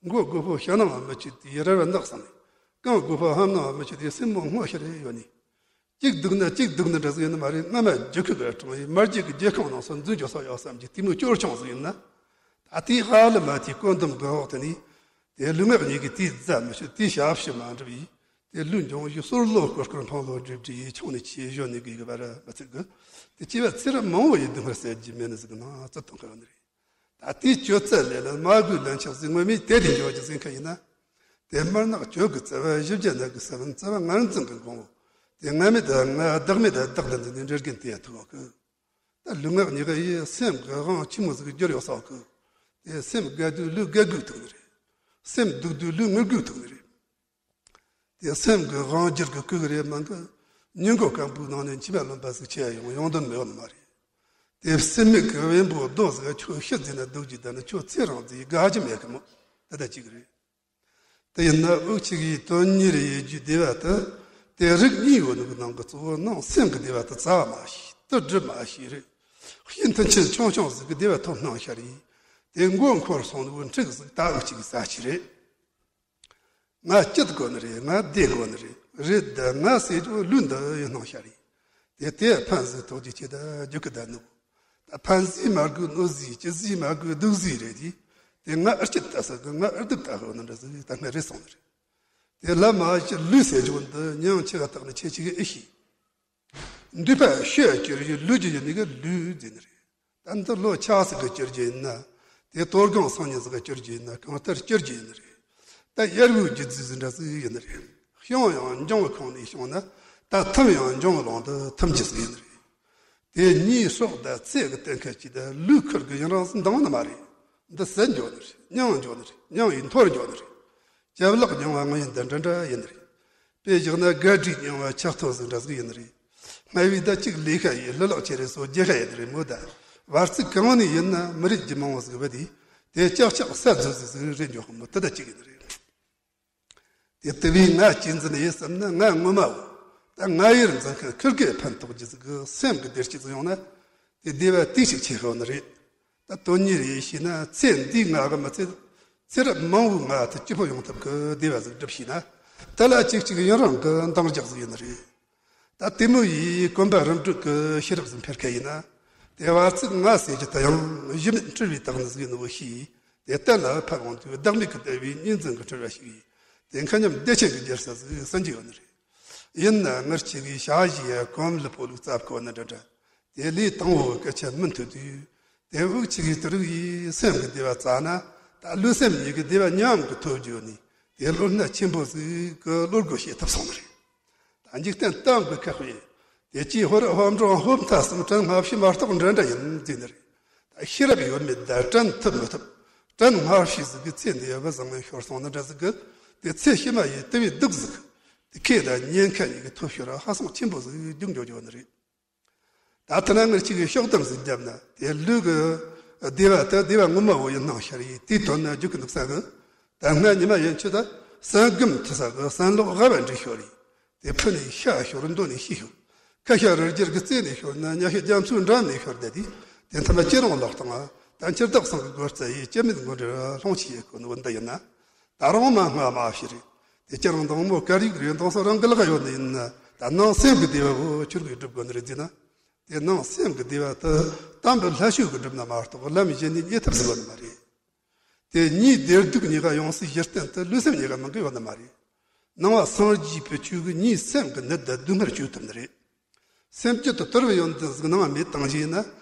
མགོ་དགུ་པོ་ཞྭ་ནང་མི་ཆུད་དེ་ར་བ་ནག་སང་ནི། རྐང་དགུ་པོ་ཧམ་ནང་མི་ཆུད་དེ་སེན་མོ་སྔོ་ཤར་ཡོད་ནི། གཅིག་སྡུག་ན་གཅིག་སྡུག་ནི་འདྲ་ཟིག་ཡིན་ནི་མ་རེད། སྔ་མ་རྒྱུ་ཁུག་གི་གྲོང་ཡིན་མ་རྒྱུ་གི་རྒྱལ་ཁང་ནང་སོ་འཛུལ་འགྱོ་ས་ཡོད་བསམ་གྱི་དེ་མོ་སྐྱོར་ཆུང་ཟིག་ཡིན་ན། ད་དེའི་ཧ་ལམ་མ་དེའི་བཀོད་འདོམས་གི་འོག་ཏུ་ནི། དེ་ལུས་ངག་གཉིས་ཀྱི་དེའི་རྫ་མི་ཤི་དེའི་ཞབས་ཕྱི་མ་འགྲུབ་ཡིས། དེ་ལུས་འབྱུང་བཞི་སོར་ལོ་སྐོར་སྐོར་འཕང་ལོ་སྒྲིབ་སྒྲིབ་ཡིས་ཆུང་ནས་ཆེ་བཞོན་ནས་གི་གི་བར་མི་ཚིག་གི། དེ་སྐྱེ་བ་ཚེ་རབས་མང་བོ་ཡི་སྡུག་བསྔལ་ཟད་རྒྱུ་མེད་ནི་ཟིག་ནང་བཙུད་གཏོང་གི་ཡོད་ནི་རེད། ད་དེའི་སྤྱོད་ཚུལ་ལས་ལ་མ་དགོས་ལན་ཆགས་ཟིག་ངོ་མས་དེ་དེ་འཇོག་རྒྱུ་ཟིག་ཁ་ཡིན་ན། དེ་དམར་ནག་གྱོད་ཀྱི་རྩ་བ་བཞི་བརྒྱ་ནང་གི་ས་བོན་རྩ་བ་ངར་འཛིན་གྱི་འགོང་བོ། དེ་ང་མེད་ད་ང་བདག་མེད་ད་བདག་ལ་འཛིན་ནས་འདྲེ་རྒན་དེ་ཡ་ཐུག་གི། ད་ལུས་ངག་གཉིས་ཀ་ཡི་སེམས་ཀྱི་དབང་ཆི་མོ་ཟིག་བསྒྱུར་ཡོད་ས་གི། དེ་སེམས་དགའ་དུས་ལུས་དགའ་དགོས་ཐུག་ནི་རེད། སེམས་སྡུག་དུས་ལུས་ངུ་དགོས་ཐུག་ནི་རེད། དེ་སེམས་ཀྱི་དབང་སྒྱུར་གི་ཀུ་གི་རེད་མང་གི། ཉིན་གོ་སྐམ་པོའི་ནང་ནས་མཆི་མ་རློན་པ་ཟིག་ཆེ་ཡོང་ཡོང་དོན་མེད་ནི་མ་རེད། དེ་སེམས་མེད་ཀྱི་བེམ་པོ་རྡོ་ཟིག་ཁྱོད་ཤི་ཟིན་ན་སྡུག་ཅིག་ད་ནི་ཁྱོད་ཚེ་རིང་ཟིག་དགའ་རྒྱུ་མེད་གི་མོ། དེ་ལྟ་ཅིག་རེད། དེ་ཡིན་ན་འུ་ཅག་གིས་དོན་གཉེར་ཡེད་རྒྱུའི་བདེ་བ་དེ། དེ་རིགས་གཉིས་ཡོད་ནི་གི་ནང་གི་གཙོ་བོ་ནང་སེམས་ཀྱི་བདེ་བ་དེ་རྩ་བ་མ་ཤེས། དེ་སྒྲུབ་མ་ཤེས་རེད། ཕྱིའི་མཐུན་རྐྱེན་ཆུང་ཆུང་ཟིག་གི་བདེ་བ་ཐོབ་སྣང་ཤར་ཡིས། དེ་མགོ་འཁོར་སོང་ནི་བུ་འཁྲིག་ཟིག་ད་འུ་ཅག་གི་ས་ཆི་རེད། ང་སྐྱིད་དགོས་ནི་རེད། ང་བདེ་དགོས་ནི་རེད། རེད་ད་ང་ཟེར་རྒྱུ་ལུས་འདི་ཡིན་སྣང་ཤར་ཡིས། དེ་དེ་ཕན་ཟིག་ཐོགས་རྒྱུ་ཆེ་ད་རྒྱུ་གི་ད་ནུབ། ད་ཕན་ཟིག་མ་དགོས་གནོད་ཟིག་སྐྱིད་ཟིག་མ་དགོས་སྡུག་ཟིག་རེད་དེ། དེ་ང་ཨར་སྐྱིད་ལྟ་ས་གི་ང་ཨར་སྡུག་ལྟ་ཧོ་ནི་འདྲ་ཟིག་ད་ང་རེད་སོང་ནི་རེད། དེ་ལ་མ་ཞི་ལུས་ཟེར་རྒྱུ་འདི་མྱང་ཆེ་བ་དག་ནི་ཆེ་ཆེ་གི་ཨེ་ཤེས། འདུས་པ་ཤི་ཡ་གྱུར་ཡི་ལུས་ཀྱི་ཡིན་ནི་གི་ལུས་ཟེར་ནི་རེད། ད་འདི་ལོ་ཆགས་ཟིག་གི་གྱུར་རྒྱུ་ཡིན་ན། དེ་དོལ་གང་སང་ཉིན་ཟིག་གི་གྱུར་རྒྱུ་ཡིན་ན་གང་ལྟར་གྱུར་རྒྱུ་ཡིན་ནི་རེད། ད་དབྱར་བའི་རྒྱུ་རྫས་ཟིག་འདྲ་ཟིག་ཡིན་ནི་རེད། བྱུང་ཡང་འབྱུང་བའི་ཁོང་ནས་བྱུང་ན། ད་ཐིམ་ཡང་འབྱུང་བའི་ཀློང་དུ་ཐིམ་རྒྱུ་ཟིག་ཡིན་ནི་རེད། དེ་གཉིས་སྲོག་དང་ཚེ་གི་གཏན་འཁེལ་གྱིས་ད་ལུས་ཁུར་གི་ཡུན་རིང་ཟིག་འདང་ནི་མ་རེད། འདི་ཟད་འགྱོ་ནི་རེད། མྱང་འགྱོ་ནི་རེད། མྱང་ཡིན་འཐོར་འགྱོ་ནི་རེད། ཇེ་བརླག་མྱོང་བ་དངོས་ཡིན་འདི་འདྲ་འདྲ་ཡིན་ནི་རེད། དཔེ་བཞག་ན་དགའ་སྒྲིག་མྱོང་བ་ཆགས་ཐོ་ཟིག་འདྲ་ཟིག་ཡིན་ནི་རེད། སྔ་བའི་ཟླ་གཅིག་ལས་ཀ་ཡི་ལྷུ་ལག་ཆེ་རེ་སོ་རྒྱལ་ཁ་ཡིན་ནི་རེད་མོ། ད་བར་ཚིགས་གང་ནས་ཡིན་ན་མི་རིགས་ཀྱི་མང་བོ་ཟིག་བུད་དེ། དེ་ལྕགས་ལྕགས་ས་རྫོད་ཟིག་ཟིག་རེད་འཇོག་མོ་དེ་ད་གཅིག་ཡིན་ནི་རེད། དེ་དེ་བས་ང་གཅེས་འཛིན་ཡིན་བསམ་ན་ང་ངོ་མ་བོ། ད་ང་ཡིར་འཛིན་མཁན་ཁུར་གེ་ཕན་ཐོགས་རྒྱུ་ཟིག་གི་སེམས་ཀྱི་བདེ་སྐྱིད་ཟིག་ཡོང་ན། དེ་བདེ་བ་དེ་ཞིག་ཆེ་ཤོས་ནི་རེད། ད་དོན་གཉིས་རེ་ཤེས་ན་ཚེ་འདིའི་ང་གི་མི་ཚེ། ཚེ་རབས་མང་བོའི་ང་དེ་སྐྱིད་པོ་ཡོང་ཐབས་ཀྱི་བདེ་བ་ཟིག་སྒྲུབ་ཤེས་ན། དེ་ལ་གཅིག་གཅིག་ཡུན་རིང་གི་འདང་རྒྱག་ཟིག་ཡིན་ནི་རེད། ད་དེ་མོ་ཡིས་གོམ་པ་རིམ་བགྲོད་ཀྱི་ཤེས་རབ་ཟིག་འཕེལ་མཁན་ཡིན་ན། དེ་བར་ཚིགས་ང་ཟེར་རྒྱུ་དེ་ཡང་གཞི་མེད་འཁྲུལ་བའི་རྟགས་ནི་ཟིག་ཡིན་ནོ་ཤེས། དེ་གཏན་ལ་ཕབ་འོང་དུས་བདག་མེད་ཀྱི་ལྟ་བའི་གཉིས་འཛིན་གྱི་འཁྲུལ་བ་ཞིག་ཡིན། དེ་མཁའ་མཉམ་བདེ་ཆེན་གྱི་རྒྱལ་ས་ཟིག་སུན་གྱི་ཡོད་ནི་རེད། ཡིན་ན་ངར་ཆེ་གི་ཞ་ཞི་ཡ་གོམ་ལི་པོ་ལུག་རྩབ་ཁོ་ནི་འདྲ་འདྲ། དེ་ལས་དང་བོ་གི་སྐད་ཆ་མི་མཐུད་དུས། དེ་དབུགས་ཆེ་གི་དུ་རུག་ཡིས་སེམས་ཀྱི་བདེ་བ་བཙལ་ན། ད་ལུས་སེམས་གཉིས་ཀྱི་བདེ་བ་མཉམ་གྱི་ཐོབ་རྒྱུ་ནི། དེ་བློ་སྣ་ཆེན་པོ་ཟིག་གི་བློ་སྒོ་ཕྱེ་ཐུབ་སོང་ནི་རེད། ད་འཇིག་རྟེན་སྟེང་གི་ཁག་པོས། དེ་ཅིའི་ཧོར་ཧོབ་འབྲོང་ཧོབ་མཐའ་གསུམ་དྲན་སྔ་ཕྱི་མ་གཏོགས་འདྲ་འདྲ་ཡིན་ཟེར་ནི་རེད། ད་ཤེས་རབ་ཡོད་མེད་ད་དྲན་ཐུབ་མི་ཐུབ། དྲན་སྔ་ཕྱི་ཟིག་གི་ཚེ་འདི་ཡ་བུ་བཟང་ངན་ཤོར་སོང་ནི་འདྲ་ཟིག་གི། དེ་ཚེ་ཕྱི་མ་ཡི་དེ་བས་སྡུག་ཟིག་དེ་ཁེ་ད་ཉེན་ཁ་ཡི་གི་ཐོབ་ཤོར་ཧ་སང་ཆེན་པོ་ཟིག་རྒྱུག་འགྱོ་འགྱོ་ནི་རེད། ད་ཐ་ན་ངར་གཅིག་གི་ཕྱོགས་བསྡོམས་ཟིག་བརྒྱབ་ན་དེ་ལུས་གི་བདེ་བ་དེ་བདེ་བ་ངོ་མ་བོ་ཡིན་སྣང་ཤར་ཡི་དེའི་དོན་ན་རྒྱུག་གི་འདུག་ས་གི། ད་སྔ་ཉི་མ་ཡན་ཆོད་ད་སན་སྒམ་ཐི་ས་གི་སན་ལོག་ལྦ་བ་འདྲེ་ཤོར་ཡི། དེ་ཕུ་ནས་ཤ་ཤོར་མདོ་ནས་ཤི་ཤོར། ཁ་ཤ་རི་རྒྱལ་གི་རྩེ་ནས་ཤོར་ན་ཉ་ཤ་རྒྱ་མཚོའི་འགྲམ་ནས་ཤོར་བསྡད་དེ། དེ་མཐའ་མ་ཅི་རང་ལོག་བཏང་ང་། ད་འཁྱིལ་བདག་ཚང་གི་སྒོ་རྩ་ཡི་སྐྱེ་མེད་མགོན་འདྲེ་ལྷུང་ཆེ་ཡི་གོ་ནི་བུ་འདི་ཡིན་ན། ད་རུང་མ་སྔ་མ་ཕྱི་རེད། དེ་ཁྱེད་རང་དང་མོ་དཀར་ཡིག་རེད་དང་སོ་རང་གི་ལག་ཡོད་ནི་ཡིན་ན། ད་ནང་སེམས་ཀྱི་བདེ་བ་བོ་ཁྱོད་ཀྱིས་སྒྲུབ་དགོས་ནི་རེད་ཟེར་ན། དེ་ནང་སེམས་ཀྱི་བདེ་བ་དེ་དམ་པའི་ལྷ་ཆོས་ཀྱིས་སྒྲུབ་ན་མ་གཏོགས་ལམ་གཞན་ནས་རྙེད་ཐབས་ཟིན་པ་ནི་མ་རེད། དེ་གཉིས་བདེ་སྡུག་གཉིས་ཀ་ཡོང་སའི་གཞི་རྟེན་དེ་ལུས་སེམས་གཉིས་ཀ་མང་གི་ཡོད་ནི་མ་རེད། ནང་བ་སངས་རྒྱས་པའི་ཆོས་ཀྱིས་གཉིས་སེམས་ཀྱི་ནད་དང་སྡུག་བསྔལ་བཅོས་ཐུབ་ནི་རེད། སེམས་རྒྱུད་དུ་དོར་བའི་ཡོན་ཏན་ཟིག་ནང་མེད་བཏང་རྗེས་ན།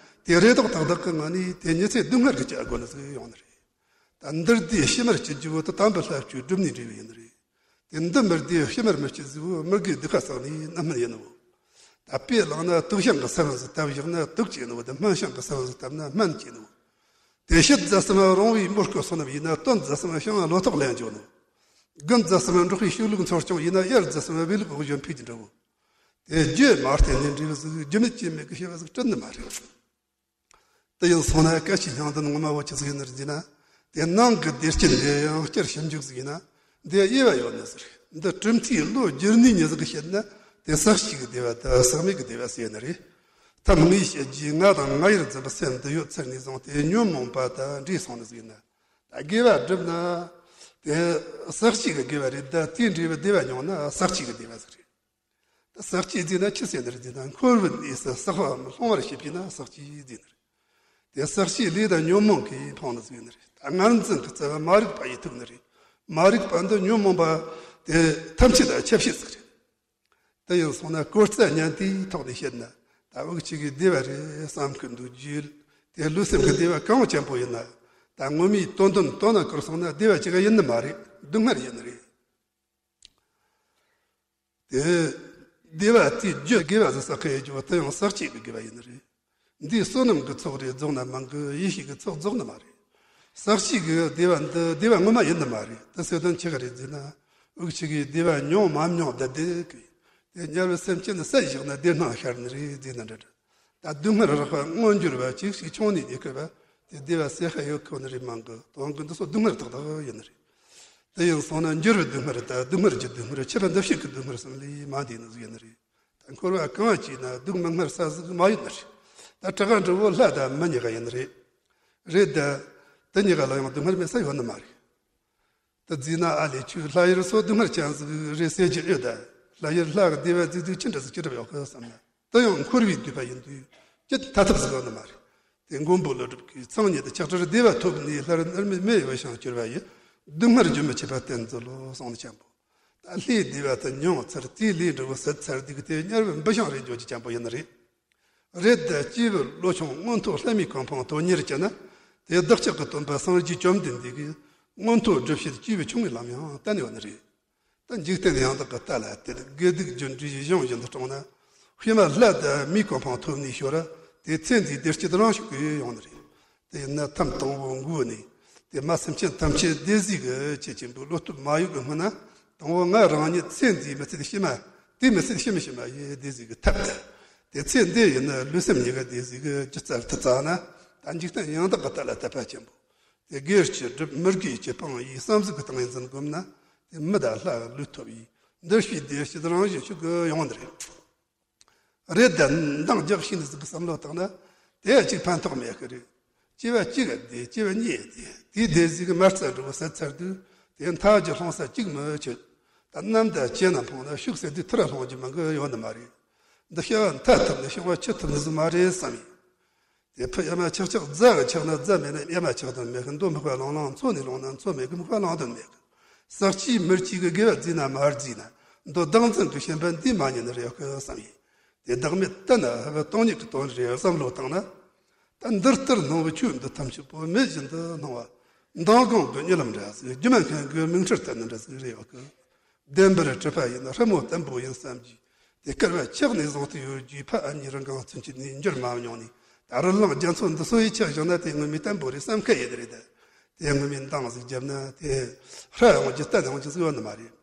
དེ་རེ་དོགས་ཏག་ཏག་གི་ངང་ནས་དེ་ཉི་ཚེ་སྡུག་བསྔལ་གྱི་སྐྱེ་དགོས་ནི་ཟིག་ཡོང་ནི་རེད། ད་འདིར་དེའི་ཕྱི་མར་སྐྱེ་རྒྱུ་བོ་དེ་དམ་པའི་ལྷ་ཆོས་སྒྲུབ་ནས་འབྲས་བུ་ཡིན་ནི་རེད། དེ་འདི་མིར་དེའི་ཕྱི་མར་མི་སྐྱེ་ཟིག་བོ་མི་དགེ་སྡིག་པ་བསགས་ནས་རྣམ་སྨིན་ཡིན་ནི་བོ། ད་དཔེ་བླངས་ན་དུག་ཤིང་གི་ས་བོན་ཟིག་བཏབ་བཞག་ན་དུག་སྐྱེ་ནི་བོ། དེ་སྨན་ཤིང་གི་ས་བོན་ཟིག་བཏབ་ན་སྨན་སྐྱེ་ནི་བོ། དེ་ཕྱི་རྫ་གསུམ་རུང་བའི་མོ་སྐོལ་སོང་ནམ་ཡིན་ན་སྟོད་རྫ་གསུམ་ཤིང་ལོ་ཏོག་ལེན་འཇོག་ནི་བོ། དགུན་རྫ་གསུམ་འབྲོག་པའི་ཕྱུགས་ལུག་འཚོ་སྐྱོང་ཡིན་ན་དབྱར་རྫ་གསུམ་བེ་ལུག་གོག་གཞོན་ཕུད་ཀྱི་འདྲ་བོ། དེ་རྒྱུ་མ་བརྟེན་ནས་འབྲས་བུ་ཟིག་རྒྱུ་མེད་རྐྱེན་མེད་ཀྱི་ཤེས་པ་ཟིག་སྐྲུན་ནི་མ་རེད། དེ་ཡིན་སོང་ན་སྐད་ཆའི་སྙིང་དོན་ངོ་མ་བོ་ཆི་ཟིག་ཡིན་ནི་རེད་ཟེར་ན། དེ་ནང་གི་བདེ་སྐྱིད་འདི་ཡང་བསྐྱར་ཞིབ་འཇུག་ཟིག་ཡིན་ན། འདི་དབྱེ་བ་ཡོད་ནི་ཟིག་རེད། འདི་གྲུབ་མཐའི་བློ་བསྒྱུར་ནུས་ཉིད་ཟིག་གིས་བཤད་ན། དེ་ཟག་བཅས་ཀྱི་བདེ་བ་དང་ཟག་མེད་ཀྱི་བདེ་བ་ཟེར་ནི་རེད། ཐབས་ངས་བཤད་རྒྱུའི་ང་དང་ང་ཡིར་འཛིན་པའི་སེམས་འདི་ཡོད་ཚར་ནས་བཟུང་སྟེ་ཉོན་མོངས་པ་དང་འདྲེས་སོང་ནི་ཟིག་ཡིན་ན། ད་དགེ་བ་བསྒྲུབས་ན། དེ་ཟག་བཅས་ཀྱི་དགེ་བ་རེད། ད་དེའི་འབྲས་བུ་བདེ་བ་མྱོང་ན་ཟག་བཅས་ཀྱི་བདེ་བ་ཟིག་རེད། ད་ཟག་བཅས་ཟེར་ན་ཆི་ཟེར་ནི་རེད་ཟེར་ན། འཁོར་བའི་གནས་སུ་ཟག་པའམ་ལྷུང་བར་བྱེད་པས་ན་ཟག་བཅས་ཟེར་ནི་རེད། དེ་ཟག་བཅས་ལས་དང་ཉོན་མོངས་ཀྱིས་འཕངས་ནི་ཟེར་ནི་རེད། ད་ངར་འཛིན་གྱི་རྩ་བ་མ་རིག་པ་ཡིས་ཐུག་ནི་རེད། མ་རིག་པ་འདི་ཉོན་མོངས་པ་དེ་ཐམས་ཅད་ལ་ཁྱབ་བྱེད་ཟིག་རེད། དེ་ཡིན་སོང་ན་སྐོར་རྩ་ཉན་ཐོས་ཐོག་ནས་བཤད་ན། ད་དབུགས་གཅིག་གི་བདེ་བ་རེད་བསམ་གི་འདུག་རྒྱུ། དེ་ལུས་སེམས་ཀྱི་བདེ་བ་གང་ཅན་པོ་ཡིན་ན། ད་ངོ་མའི་དོན་དོན་དོན་ན་བསྐོར་སོང་ན་བདེ་བ་ཅིག་ཡིན་ནི་མ་རེད། སྡུག་བསྔལ་ཡིན་ནི་རེད། དེ་བདེ་བ་དེའི་རྒྱུ་དགེ་བ་ཟེར་ས་ཁ་ཡོད་རྒྱུ་བ་དེ་ཡང་ཟག་བཅས་ཀྱི་དགེ་བ་ཡིན་ནི་རེད། འདིའི་བསོད་ནམས་ཀྱི་ཚོགས་རེ་རྫོགས་ན་མང་གི། ཡེ་ཤེས་ཀྱི་ཚོགས་རྫོགས་ནི་མ་རེད། ཟག་བཅས་ཀྱི་བདེ་བ་འདི་བདེ་བ་ངོ་མ་ཡིན་ནི་མ་རེད། དེ་ཟེར་དོན་ཆི་ག་རེད་ཟེར་ན། དབུགས་གཅིག་གི་བདེ་བ་མྱོང་མ་མྱོང་བདེ་བདེ་གི། དེ་དམྱལ་བའི་སེམས་ཅན་ནི་བསད་བཞག་ན་བདེ་སྣང་ཤར་ནི་རེད་ཟེར་ན་འདྲ་འདྲ། ད་སྡུག་བསྔལ་རགས་པ་མངོན་གྱུར་བ་ཅིག་ཞིག་ཆུང་ནས་རྙེད་དགོས་པ། དེ་བདེ་བ་ཟེར་ཧ་ཡོད་ཁོ་ནི་རེད་མང་གི། དོན་གྱི་འདི་ཚོ་སྡུག་བསྔལ་ཏག་ཏག་ཡིན་ནི་རེད། དེ་ཡིན་སོང་ན་འགྱུར་བའི་སྡུག་བསྔལ་དང་སྡུག་བསྔལ་གྱི་སྡུག་བསྔལ་ཆད་པ་འདི་ཕྱིར་གྱི་སྡུག་བསྔལ་གསུམ་ལས་མ་འདས་ནི་ཟིག་ཡིན་ནི་རེད། ད་འཁོར་བ་གང་སྐྱེས་ན་སྡུག་མི་བསྔལ་ས་ཟིག་མ་ཡོད་ནི་རེད། ད་བྲག་ག་འབྲི་བོ་ལྷ་དང་མི་གཉིས་ཀ་ཡིན་ནི་རེད། རེད་ད། དེ་གཉིས་ཀ་ལ་ཡང་སྡུག་བསྔལ་མེད་ས་ཡོད་ནི་མ་རེད། དེ་བརྫིས་ན་ཨ་ལས་ཁྱོད་ལྷ་ཡུལ་སོགས་སྡུག་བསྔལ་ཅན་ཟིག་རེད་ཟེར་རྒྱུ་ཡོད་ད། ལྷ་ཡུལ་ལྷ་གི་བདེ་བ་བརྫིས་དུས་ཅི་འདྲ་ཟིག་ཅི་འདྲ་ཡོད་གི་བསམ་ན། དེ་ཡང་འཁོར་བའི་འདུས་པ་ཡིན་དུས་ཅི་ཐ་ཐབས་ཟིག་ཡོད་ནི་མ་རེད། དེ་མགོན་པོ་ཀླུ་སྒྲུབ་ཀྱིས། ཚངས་ཉིད་དུ་ཆགས་བྲལ་བདེ་བ་ཐོབ་ནས། སླར་མནར་མེད་མི་ཡི་འོད་ཞིང་གྱུར་པ་ཡི། སྡུག་བསྔལ་རྒྱུན་མི་འཆད་པ་བསྟན་མཛོད་ལོ། གསུངས་ནི་ཆེན་པོ། ད་ལྷའི་བདེ་བ་དེ་མྱོང་ཚར། དེའི་ལས་འབྲས་བོ་ཟད་ཚར་དུས་ཀྱི་དེ་དམྱལ་བའི་འབུད་ཞིང་རེ་འགྱོ་རྒྱུ་ཅན་པོ་ཡིན་ནི་རེད། རེད་ད། སྐྱེས་བུ་བློ་ཆུང་མངོན་མཐོ་ལྷ་མིའི་གོ་འཕང་དོན་གཉེར་གྱི་ན། དེ་བདག་ཅག་གི་སྟོན་པ་སངས་རྒྱས་བཅོམ་ལྡན་འདས་ཀྱིས་མངོན་མཐོ་སྒྲུབ་བྱེད་སྐྱེས་བུ་ཆུང་ངུའི་ལམ་ཡང་བསྟན་ཡོད་ནི་རེད། ད་འཇིག་རྟེན་ཡང་དག་གི་ལྟ་ལ་དད། དགེ་སྡིག་རྒྱུ་འབྲས་གཞུང་བཞིན་དུ་སྲུང་ན། ཕྱི་མ་ལྷ་དང་མིའི་གོ་འཕང་ཐོབ་ནས་ཤོར་ར། དེ་ཚེ་འདིའི་བདེ་སྐྱིད་རང་ཤུགས་ཀྱིས་ཡོང་ནི་རེད། དེ་ཡིན་ན་ཐམ་དང་པོ་འགོ་ནས་དེ་མ་སེམས་ཅན་ཐམས་ཅད་བདེ་གཟུགས་ཀྱི་ཆེད་ཆེན་པོའི་བློ་སྟོབས་མ་ཡོད་པའི་སྔོན་ན། དང་པོ་ང་རང་ཉིད་ཚེ་འདིའི་མི་ཚེ་འདི་ཕྱི་མ་དེའི་མི་ཚེ་འདི་ཕྱི་མི་ཕྱི་མ་ཡི་བདེ་གཟུགས་ཀྱི་ཐབས་དང་། དེ་ཚེ་འདི་ཡིན་ན་ལུས་སེམས་གཉིས་ཀ་བདེ་གཟུགས་ཀྱི་སྒྱུ་རྩལ་དུ་བཙལ་ན། ད་འཇིག་རྟེན་ཡང་དག་གི་ལྟ་ལ་དད་པ་ཆེན་པོ། དེ་དགེ་བཅུ་སྒྲུབ། མི་དགེ་བཅུ་སྤང་བའི་བསམ་གཟུགས་གི་སྟངས་ཡིན་ཟིན་སྒོམ་ན། དེ་མི་དང་ལྷ་ལུས་ཐོབ་ཡི་འདུ་ཤེས་བདེ་སྐྱིད་རང་བཞིན་ཤུགས་ཀྱིས་ཡོང་ནི་རེད། རེད་ད། འདང་རྒྱག་ཤེས་ནི་ཟིག་གི་བསམ་བློ་བཏང་ན། དེ་གཅིག་ཕན་ཐོགས་མེད་གི་རེད། སྐྱེ་བ་གཅིག་ག་བདེ། སྐྱེ་བ་གཉིས་བདེ། དེའི་བདེ་གཟུགས་གི་མ་རྩ་འགྲོ་བ་ཟད་ཚར་དུས། དེ་མཐའ་གི་སློང་ས་གཅིག་མི་ཆོད། ད་གནམ་དང་བྱེ་ན་འཕངས་ན་ཤུགས་ཟད་དུས་ཐུར་ར་སློང་རྒྱུ་མང་གི་ཡོད་ནི་མ་རེད། འདི་བྱ་བ་མཐའ་ཐུབ་ནི་བྱ་བ་ཆུ་ཐུབ་ནི་ཟིག་མ་རེད་བསམ་ཡིན། དེ་ཕུ་གཡའ་མ་ཆག་ཆག་རྫ་གི་ཆག་ན་རྫ་མེད་ན་གཡའ་མ་ཆག་དོན་མེད་གི། མདོ་སྨུག་པ་ལང་ལང་མཚོ་ནས་ལོང་ན་མཚོ་མེད་གི། སྨུག་པ་ལང་དོན་མེད་གི། ཟག་བཅས་མི་སྐྱེ་གི། དགེ་བ་བརྫིས་ན་མ་བརྫིས་ན། མདོ་བདག་འཛིན་གི་ཞེན་པ་འདིས་མ་ཉེན་ནི་རེད་གི་བསམ་ཡིན། དེ་བདག་མེད་བསྟན་ན་ཧ་བ་སྟོང་ཉིད་ཀྱི་དོན་རེད་བསམ་བློ་བཏང་ན། ད་འདི་ལྟར་སྣང་བའི་ཆོས་འདི་ཐམས་ཅད་པོ་མེད་བཞིན་དུ་སྣང་བ། མདང་དགོང་གི་གཉིད་ལམ་འདྲ་ཟིག་སྒྱུ་མ་མཁན་གྱི་མིག་འཕྲུལ་ལྟ་ནི་འདྲ་ཟིག་རེད་བ་གི། བདེན་པར་གྲུབ་པ་ཡིན་ན་ཧྲ་མོ་བརྟན་པོ་ཡིན་བསམ་གྱི། དེ་སྐལ་བ་ཆགས་ནས་བཟུང་སྟེ་ཡོད་རྒྱུའི་ཕ་ཨ་མྱེས་རང་གང་ཚུན་ཆད་ནས་འགྱུར་མ་མྱོང་ནས། ད་རི་ལང་རྒྱ་མཚོ་འདི་སོ་ཡི་ཆགས་བཞག་ན་དེ་ངོ་མའི་བརྟན་པོ་རེད་བསམ་ཁ་ཡེད་རེད་ད། དེ་ངོ་མའི་འདང་ཟིག་བརྒྱབ་ན་དེ་ཧྲ་ཡོང་རྒྱུ་བརྟན་ཡོང་རྒྱུ་ཟིག་ཡོད་ནི་མ་རེད།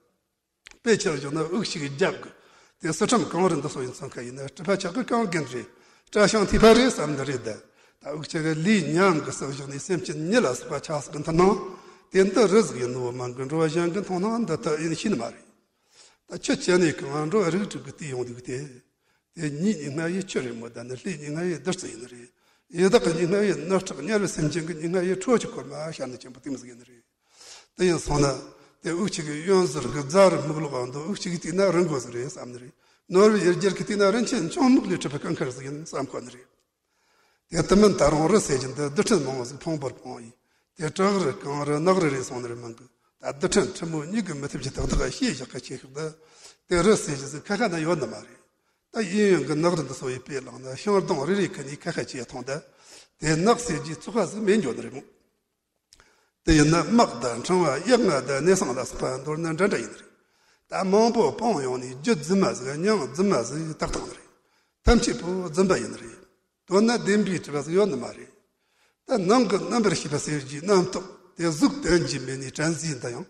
དཔེ་ཆགས་བཞག་ན་དབུགས་ཤིག་རྒྱབ་དགོས། དེ་སི་ཁྲམ་གངས་རི་འདི་སོ་ཡིན་བསམ་ཁ་ཡེད་ན། གྲུབ་པ་ཆགས་གི་གངས་རྒན་རེད། སྐྲ་ཤང་ཐིགས་པ་རེད་བསམ་ནི་རེད་ད། ད་དབུགས་ཆགས་གི་ལུས་ཉམས་གི་ཟིག་བཞག་ནས་སེམས་ཅན་མྱི་ལ་སོགས་པ་ཆགས་ཟིག་གི་མཐུན་སྣང་། དེ་འདི་རི་ཟིག་ཡིན་ནོ་མང་གི། འགྲོ་བ་གཞན་གི་མཐོང་སྣང་འདི་ལྟ་ཡིན་ཤེས་ནི་མ་རེད། ད་ཁྱོད་བྱས་ནས་གང་འགྲོ་བ་རིགས་དྲུག་གི་དུས་ཡོང་དུས་དེ། དེ་མྱིའི་སྙིགས་ལྔ་ཡི་ཆུ་རེད་མོ། ད་ནི་ལྷའི་སྙིགས་ལྔ་ཡི་བདུད་རྩི་ཡིན་ནི་རེད། ཡི་དྭགས་ཀྱི་སྙིགས་ལྔ་ཡི་ནགས་ཁྲག། དམྱལ་བའི་སེམས་ཅན་གྱི་སྙིགས་ལྔ་ཡི་ཁྲོ་ཆུ་འཁོར་མ་ཤར་ནི་ཆེན་པོ་དེ་མོ་ཟིག་ཡིན་ནི་རེད། དེ་ཡིན་སོང་ན། དེ་དབུགས་གཅིག་གིས་གཡོན་ཟུར་གི་རྫ་རི་སྨུག་ལོག་འདུག་དབུགས་གཅིག་གིས་བལྟས་ན་རི་མགོ་ཟིག་རེད་བསམ་ནི་རེད། ནོར་བུའི་ཡུལ་རྒྱལ་གྱིས་བལྟས་ན་རིན་ཆེན་ཆུང་སྨུག་ལས་གྲུབ་པའི་སྐུ་མཁར་ཟིག་ཡིན་བསམ་གོ་ནི་རེད། དེ་དུ་མིན་ད་རུང་རི་ཟེར་གྱི་འདི་རྡུལ་ཕྲན་མང་བོ་ཟིག་ཕུང་པོར་སྤུངས་ཡིན། དེ་བྲག་རི་གངས་རི་ནགས་རི་རེད་སོང་ནི་རེད་མིན་གི། ད་རྡུལ་ཕྲན་ཕྲ་མོ་མྱུ་གུ་མི་ཐུབ་ཀྱི་ཏག་ཏག་ཤེས་བཞག་གི་ཆེ་ཤོས་འདི། དེ་རི་ཟེར་གྱི་ཟིག་ཁ་ཁ་ན་ཡོད་ནི་མ་རེད། ད་གཡས་གཡོན་གྱི་ནགས་རི་འདི་སོ་ཡི་དཔེ་བླངས་ན་ཤིང་སྡོང་རེ་རེ་ཁ་ནས་ཁ་ཁ་ཆེ་མཐོང་ད། དེ་ནགས་ཟེར་གྱི་ཚོགས་པ་ཟིག་མེད་འགྱོ་ནི་རེད་མོ། དེ་ཡིན་ན་དམག་དང་ཕྲེང་བ་གཡག་རྔ་དང་གནས་ཚང་ལ་སོགས་པ་མདོར་ན་འདྲ་འདྲ་ཡིན་ནི་རེད། ད་མང་པོ་སྤུངས་ཡོང་ནས་རྒྱུ་རྫུན་མ་ཟིག་མྱིང་རྫུན་མ་ཟིག་བཏགས་བཏང་ནི་རེད། ཐམས་ཅད་པོ་རྫུན་པ་ཡིན་ནི་རེད། དོན་ན་བདེན་པའི་གྲུབ་པ་ཟིག་ཡོད་ནི་མ་རེད། ད་ནང་གི་རྣམ་པར་ཤེས་པ་ཟེར་གྱི་རྣམ་རྟོག་དེ་གཟུགས་དོན་གྱི་མེད་ནས་དྲན་གསོ་ཡིན་ད་ཡང་།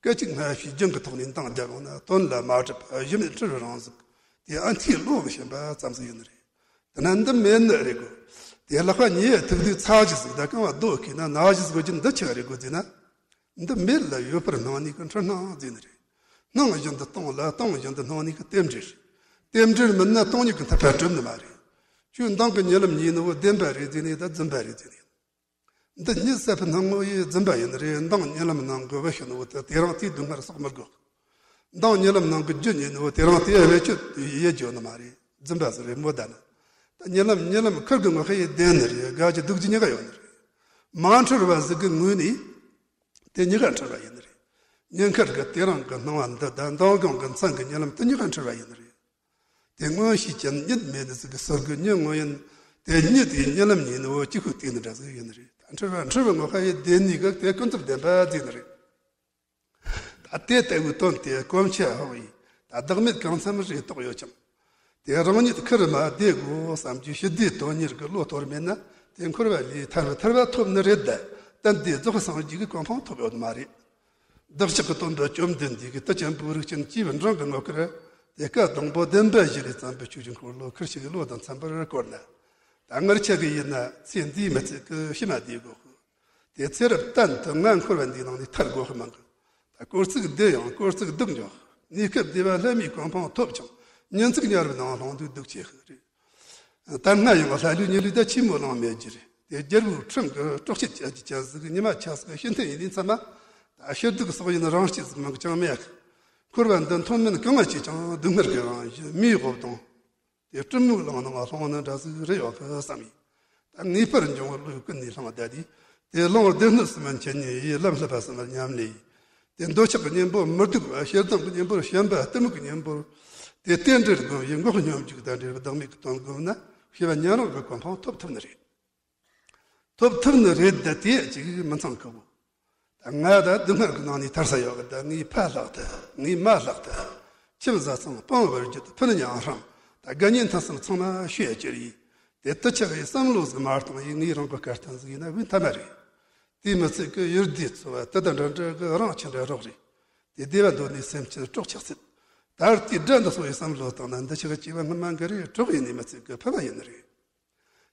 སྐད་ཅིག་སྔ་ཕྱིའི་རྒྱུན་གྱི་ཐོག་ནས་འདང་རྒྱབ་ཡོང་ན་དོན་ལ་མ་གྲུབ་གཞི་མེད་འཁྲུལ་བའི་རང་གཟུགས། དེ་ཨ་འཐས་བློ་གི་ཞེན་པ་ཙམ་ཟིག་ཡིན་ནི་རེད། དེ་ན་འདི་མེད་ནི་རེད་གོ། དེ་ལག་པ་ཉེ་ཐུག་དུས་ཚ་གཞི་ཟིག་ད་རྐང་བ་རྡོ་ཁེལ་ན་ན་གཞི་ཟིག་གོ་རྒྱུ་འདི་ཆི་རེད་གོ་ཟེར་ན། འདི་མེད་ལ་ཡོད་པར་སྣང་ནས་ཀྱི་འཁྲུལ་སྣང་ཟེར་ནི་རེད། སྣང་བཞིན་དུ་སྟོང་ལ་སྟོང་བཞིན་དུ་སྣང་ནས་ཀྱི་རྟེན་འབྲེལ་རེད། རྟེན་འབྲེལ་མིན་ན་སྟོང་ཉིད་ཀྱི་མཐར་ཐུག་གྲུབ་ནི་མ་རེད། ཁྱོད་མདང་གི་རྨི་ལམ་རྨིས་ནི་བོ་བདེན་པ་རེད་ཟེར་ནས་ད་རྫུན་པ་རེད་ཟེར་ནས། འདི་གཉིད་སད་པའི་སྣང་ངོ་ཡི་རྫུན་པ་ཡིན་ནི་རེད། མདང་རྨི་ལམ་ནང་གི་བུ་ཤི་ནི་བོ་དེ་དེ་རིང་དེའི་སྡུག་བསྔལ་བསགས་མི་དགོས། མདང་རྨི་ལམ་ནང་གི་རྒྱུ་རྨིས་ནི་བོ་དེ་རིང་དེའི་བེད་སྤྱོད་ཡེ་རྒྱུ་ནི་མ་རེད། རྫུན་པ་ཟིག་རེད་མོ། ད་ནི་ད་རྨི་ལམ་རྨི་ལམ་ཁུར་གི་ངོ་ཤེས་ཡི་བདེན་ནི་རེད། དགའ་རྒྱུ་སྡུག་རྒྱུ་གཉིས་ཀ་ཡོད་ནི་རེད། མ་འཁྲུལ་བ་ཟིག་གི་ངོས་ནས་དེ་གཉིས་ཀ་འཁྲུལ་བ་ཡིན་ནི་རེད། ཉིན་ཁར་གི་དེ་རིང་གི་སྣང་བ་འདི་དང་མདང་དགོང་གི་མཚན་གི་རྨི་ལམ་དེ་གཉིས་ཀ་འཁྲུལ་བ་ཡིན་ནི་རེད། དེ་མངོན་ཤེས་ཀྱི་གཉིད་མེད་ནི་ཟིག་གི་ཟུར་གི་གཉིད་ངོ་ཡིན། དེ་གཉིད་དེའི་རྨི་ལམ་རྨིས་ནི་བོ་གཅིག་ཤོས་བལྟས་ནི་འདྲ་ཟིག་ཡིན་ནི་རེད། ད་འཁྲུལ་བ་འཁྲུལ་བའི་ངོ་ཤེས་ཡི་བདེན་ནི་གི་དེ་ཀུན་རྫོབ་བདེན་པ་ཟེར་ནི་རེད། ད་དེ་ལྟ་བུའི་དོན་དེ་གོམས་ཆེ་ཧོག་ཡིན། ད་བདག་མེད་གང་འཚམ་རེ་རྟོགས་ཡོད་ཀྱང་། དེ་རང་ཉིད་ཁུར་མ་བསྡད་དགོས་བསམ་རྒྱུ་ཞི་བདེའི་དོན་གཉེར་གྱི་བློ་གཏོར་མེད་ན་དེ་འཁོར་བ་ལས་ཐར་བ་ཐར་བ་ཐོབ་ནི་རེད་ད། གཏན་དེ་རྫོགས་སངས་རྒྱས་ཀྱི་གོ་འཕང་ཐོབ་ཡོད་མ་རེད། བདག་ཅག་གི་སྟོན་པ་བཅོམ་ལྡན་འདས་ཀྱིས་དུས་ཀྱི་འབུམ་རིགས་ཅན་སྐྱེས་བུ་འབྲིང་གི་ངོ་སྐལ་དེ་སྐབས་དང་པོ་བདེན་པ་བཞི་ལས་བརྩམས་པའི་ཆོས་ཀྱི་འཁོར་ལོ་ཁུར་ཆེ་གི་བློ་དང་འཚམ་པར་བསྐོར་ན། ད་ངར་ཆ་གི་ཡིན་ན་ཚེ་འདིའི་མི་ཚེ་གི་ཕྱི་མ་བདེ་དགོས་ཤོག་དེ་ཚེ་རབས་གཏན་དུ་ང་འཁོར་བ་འདིའི་ནང་ནས་ཐར་དགོས་ཤོག་མང་གི། ད་སྐོར་ཚིག་བདེ་ཡང་སྐོར་ཚིག་སྡུག་འཇོག་གནས་སྐབས་བདེ་བ་ལྷ་མིའི་གོ་འཕང་ཐོབ་ཀྱང་ཉིན་ཚིག་དམྱལ་བའི་ནང་ལྷུང་དུས་སྡུག་ཆེ་ཤོས་རེད། ད་སྔ་ཡང་ལྷ་ལུས་མྱི་ལུས་ད་ཆི་མོ་ལང་མེད་རྒྱུ་རེད། དེ་རྒྱལ་བུ་ཁྲིམས་ཀྱི་སྲོག་བཅད་བྱ་རྒྱུ་ཅན་ཟིག་ཉི་མ་ཆགས་སུ་ཤི་འཐེན་ཡིན་ནི་ཚང་མ། ད་ཤི་སྡུག་སོགས་ཡིན་རང་སྐྱིད་ཟིག་མང་གི་ཅང་མེད། འཁོར་བ་འདི་མཐོ་དམན་གང་ང་བྱས་ཀྱང་སྡུག་བསྔལ་གྱི་རང་བཞིན་མིའི་དབུབ་དང་། དེ་སྤྲིན་མོ་ལང་ནང་ལྷུང་ནི་འདྲ་ཟིག་རེ་ཡོད་གི་བསམ་ཡིན། ད་ངེས་པར་འབྱུང་བར་བློས་ཀུན་ནས་བསླངས་བསྡད་དེ། དེ་བླང་བར་སྡེ་སྣོད་གསུམ་མན་ཆད་ཉིད་ཡིས། ལམ་བསླབ་པ་གསུམ་པར་ཉམས་ལེན་ཡིས། དེ་འདོད་ཆགས་ཀྱི་གཉེན་པོ་མི་སྡུག་པ། ཞེ་སྡང་གི་གཉེན་པོ་ཞེན་པ། གཏི་མུག་གི་གཉེན་པོ། དེ་རྟེན་འབྲེལ་སྒོམ་ཡིས། འགོག་སྙོམས་འཇུག་དང་འབྲེལ་བའི་བདག་མེད་ཀྱི་དོན་བསྒོམས་ན་ཤེས་པ་ཉན་རང་གི་གོ་འཕང་ཐོབ་ཐུབ་ནི་རེད། ཐོབ་ཐུབ་ནི་རེད་ད། དེ་ཅིག་མི་ཚང་གི་བོ། ད་ང་ད་སྡུག་བསྔལ་གྱི་ནང་ནས་ཐར་ས་ཡོད་གི། ད་ངའི་ཕ་ལྷག་ཐལ། ངའི་མ་ལྷག་ཐལ། ཁྱིམ་བཟའ་ཚང་སྤོང་བར་བགྱིད། ཕུ་ནུ་ཉང་ཧྲང་། ད་དགའ་ཉེ་མཐུན་གསུམ་ཚང་མ་ཤོད་ཡ་ཅི་རེད། དེ་དུ་ཆགས་ཡི་བསམ་བློ་ཟིག་མ་བཏང་ཡི་ངའི་རང་གི་སྐལ་རྟེན་ཟིག་ཡིན་ན་བུན་ཐ་མ་རེད། དེའི་མི་ཚད་ཀྱི་ཡུལ་སྡེའི་འཚོ་བ་དེ་དང་འདྲ་འདྲ་གི་རང་ཆི་འདྲ་རོགས་རེད། དེ་བདེ་བ་འདོད་ནས་སེམས་ཅན་སྲོག་ཆགས་སྲིད། ད་ལྟའི་དགྲ་འདི་ཚོ་ཡི་བསམ་བློ་བཏང་ན་འདི་ཆགས་སྐྱེ་བ་སྔ་མ་འགའ་རེ་གྲོགས་ཡིན་ནས་མི་ཚད་ཀྱི་ཕ་མ་ཡིན་ནི་རེད།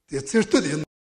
དེ་ཚེ་སྟོད་ཡིན།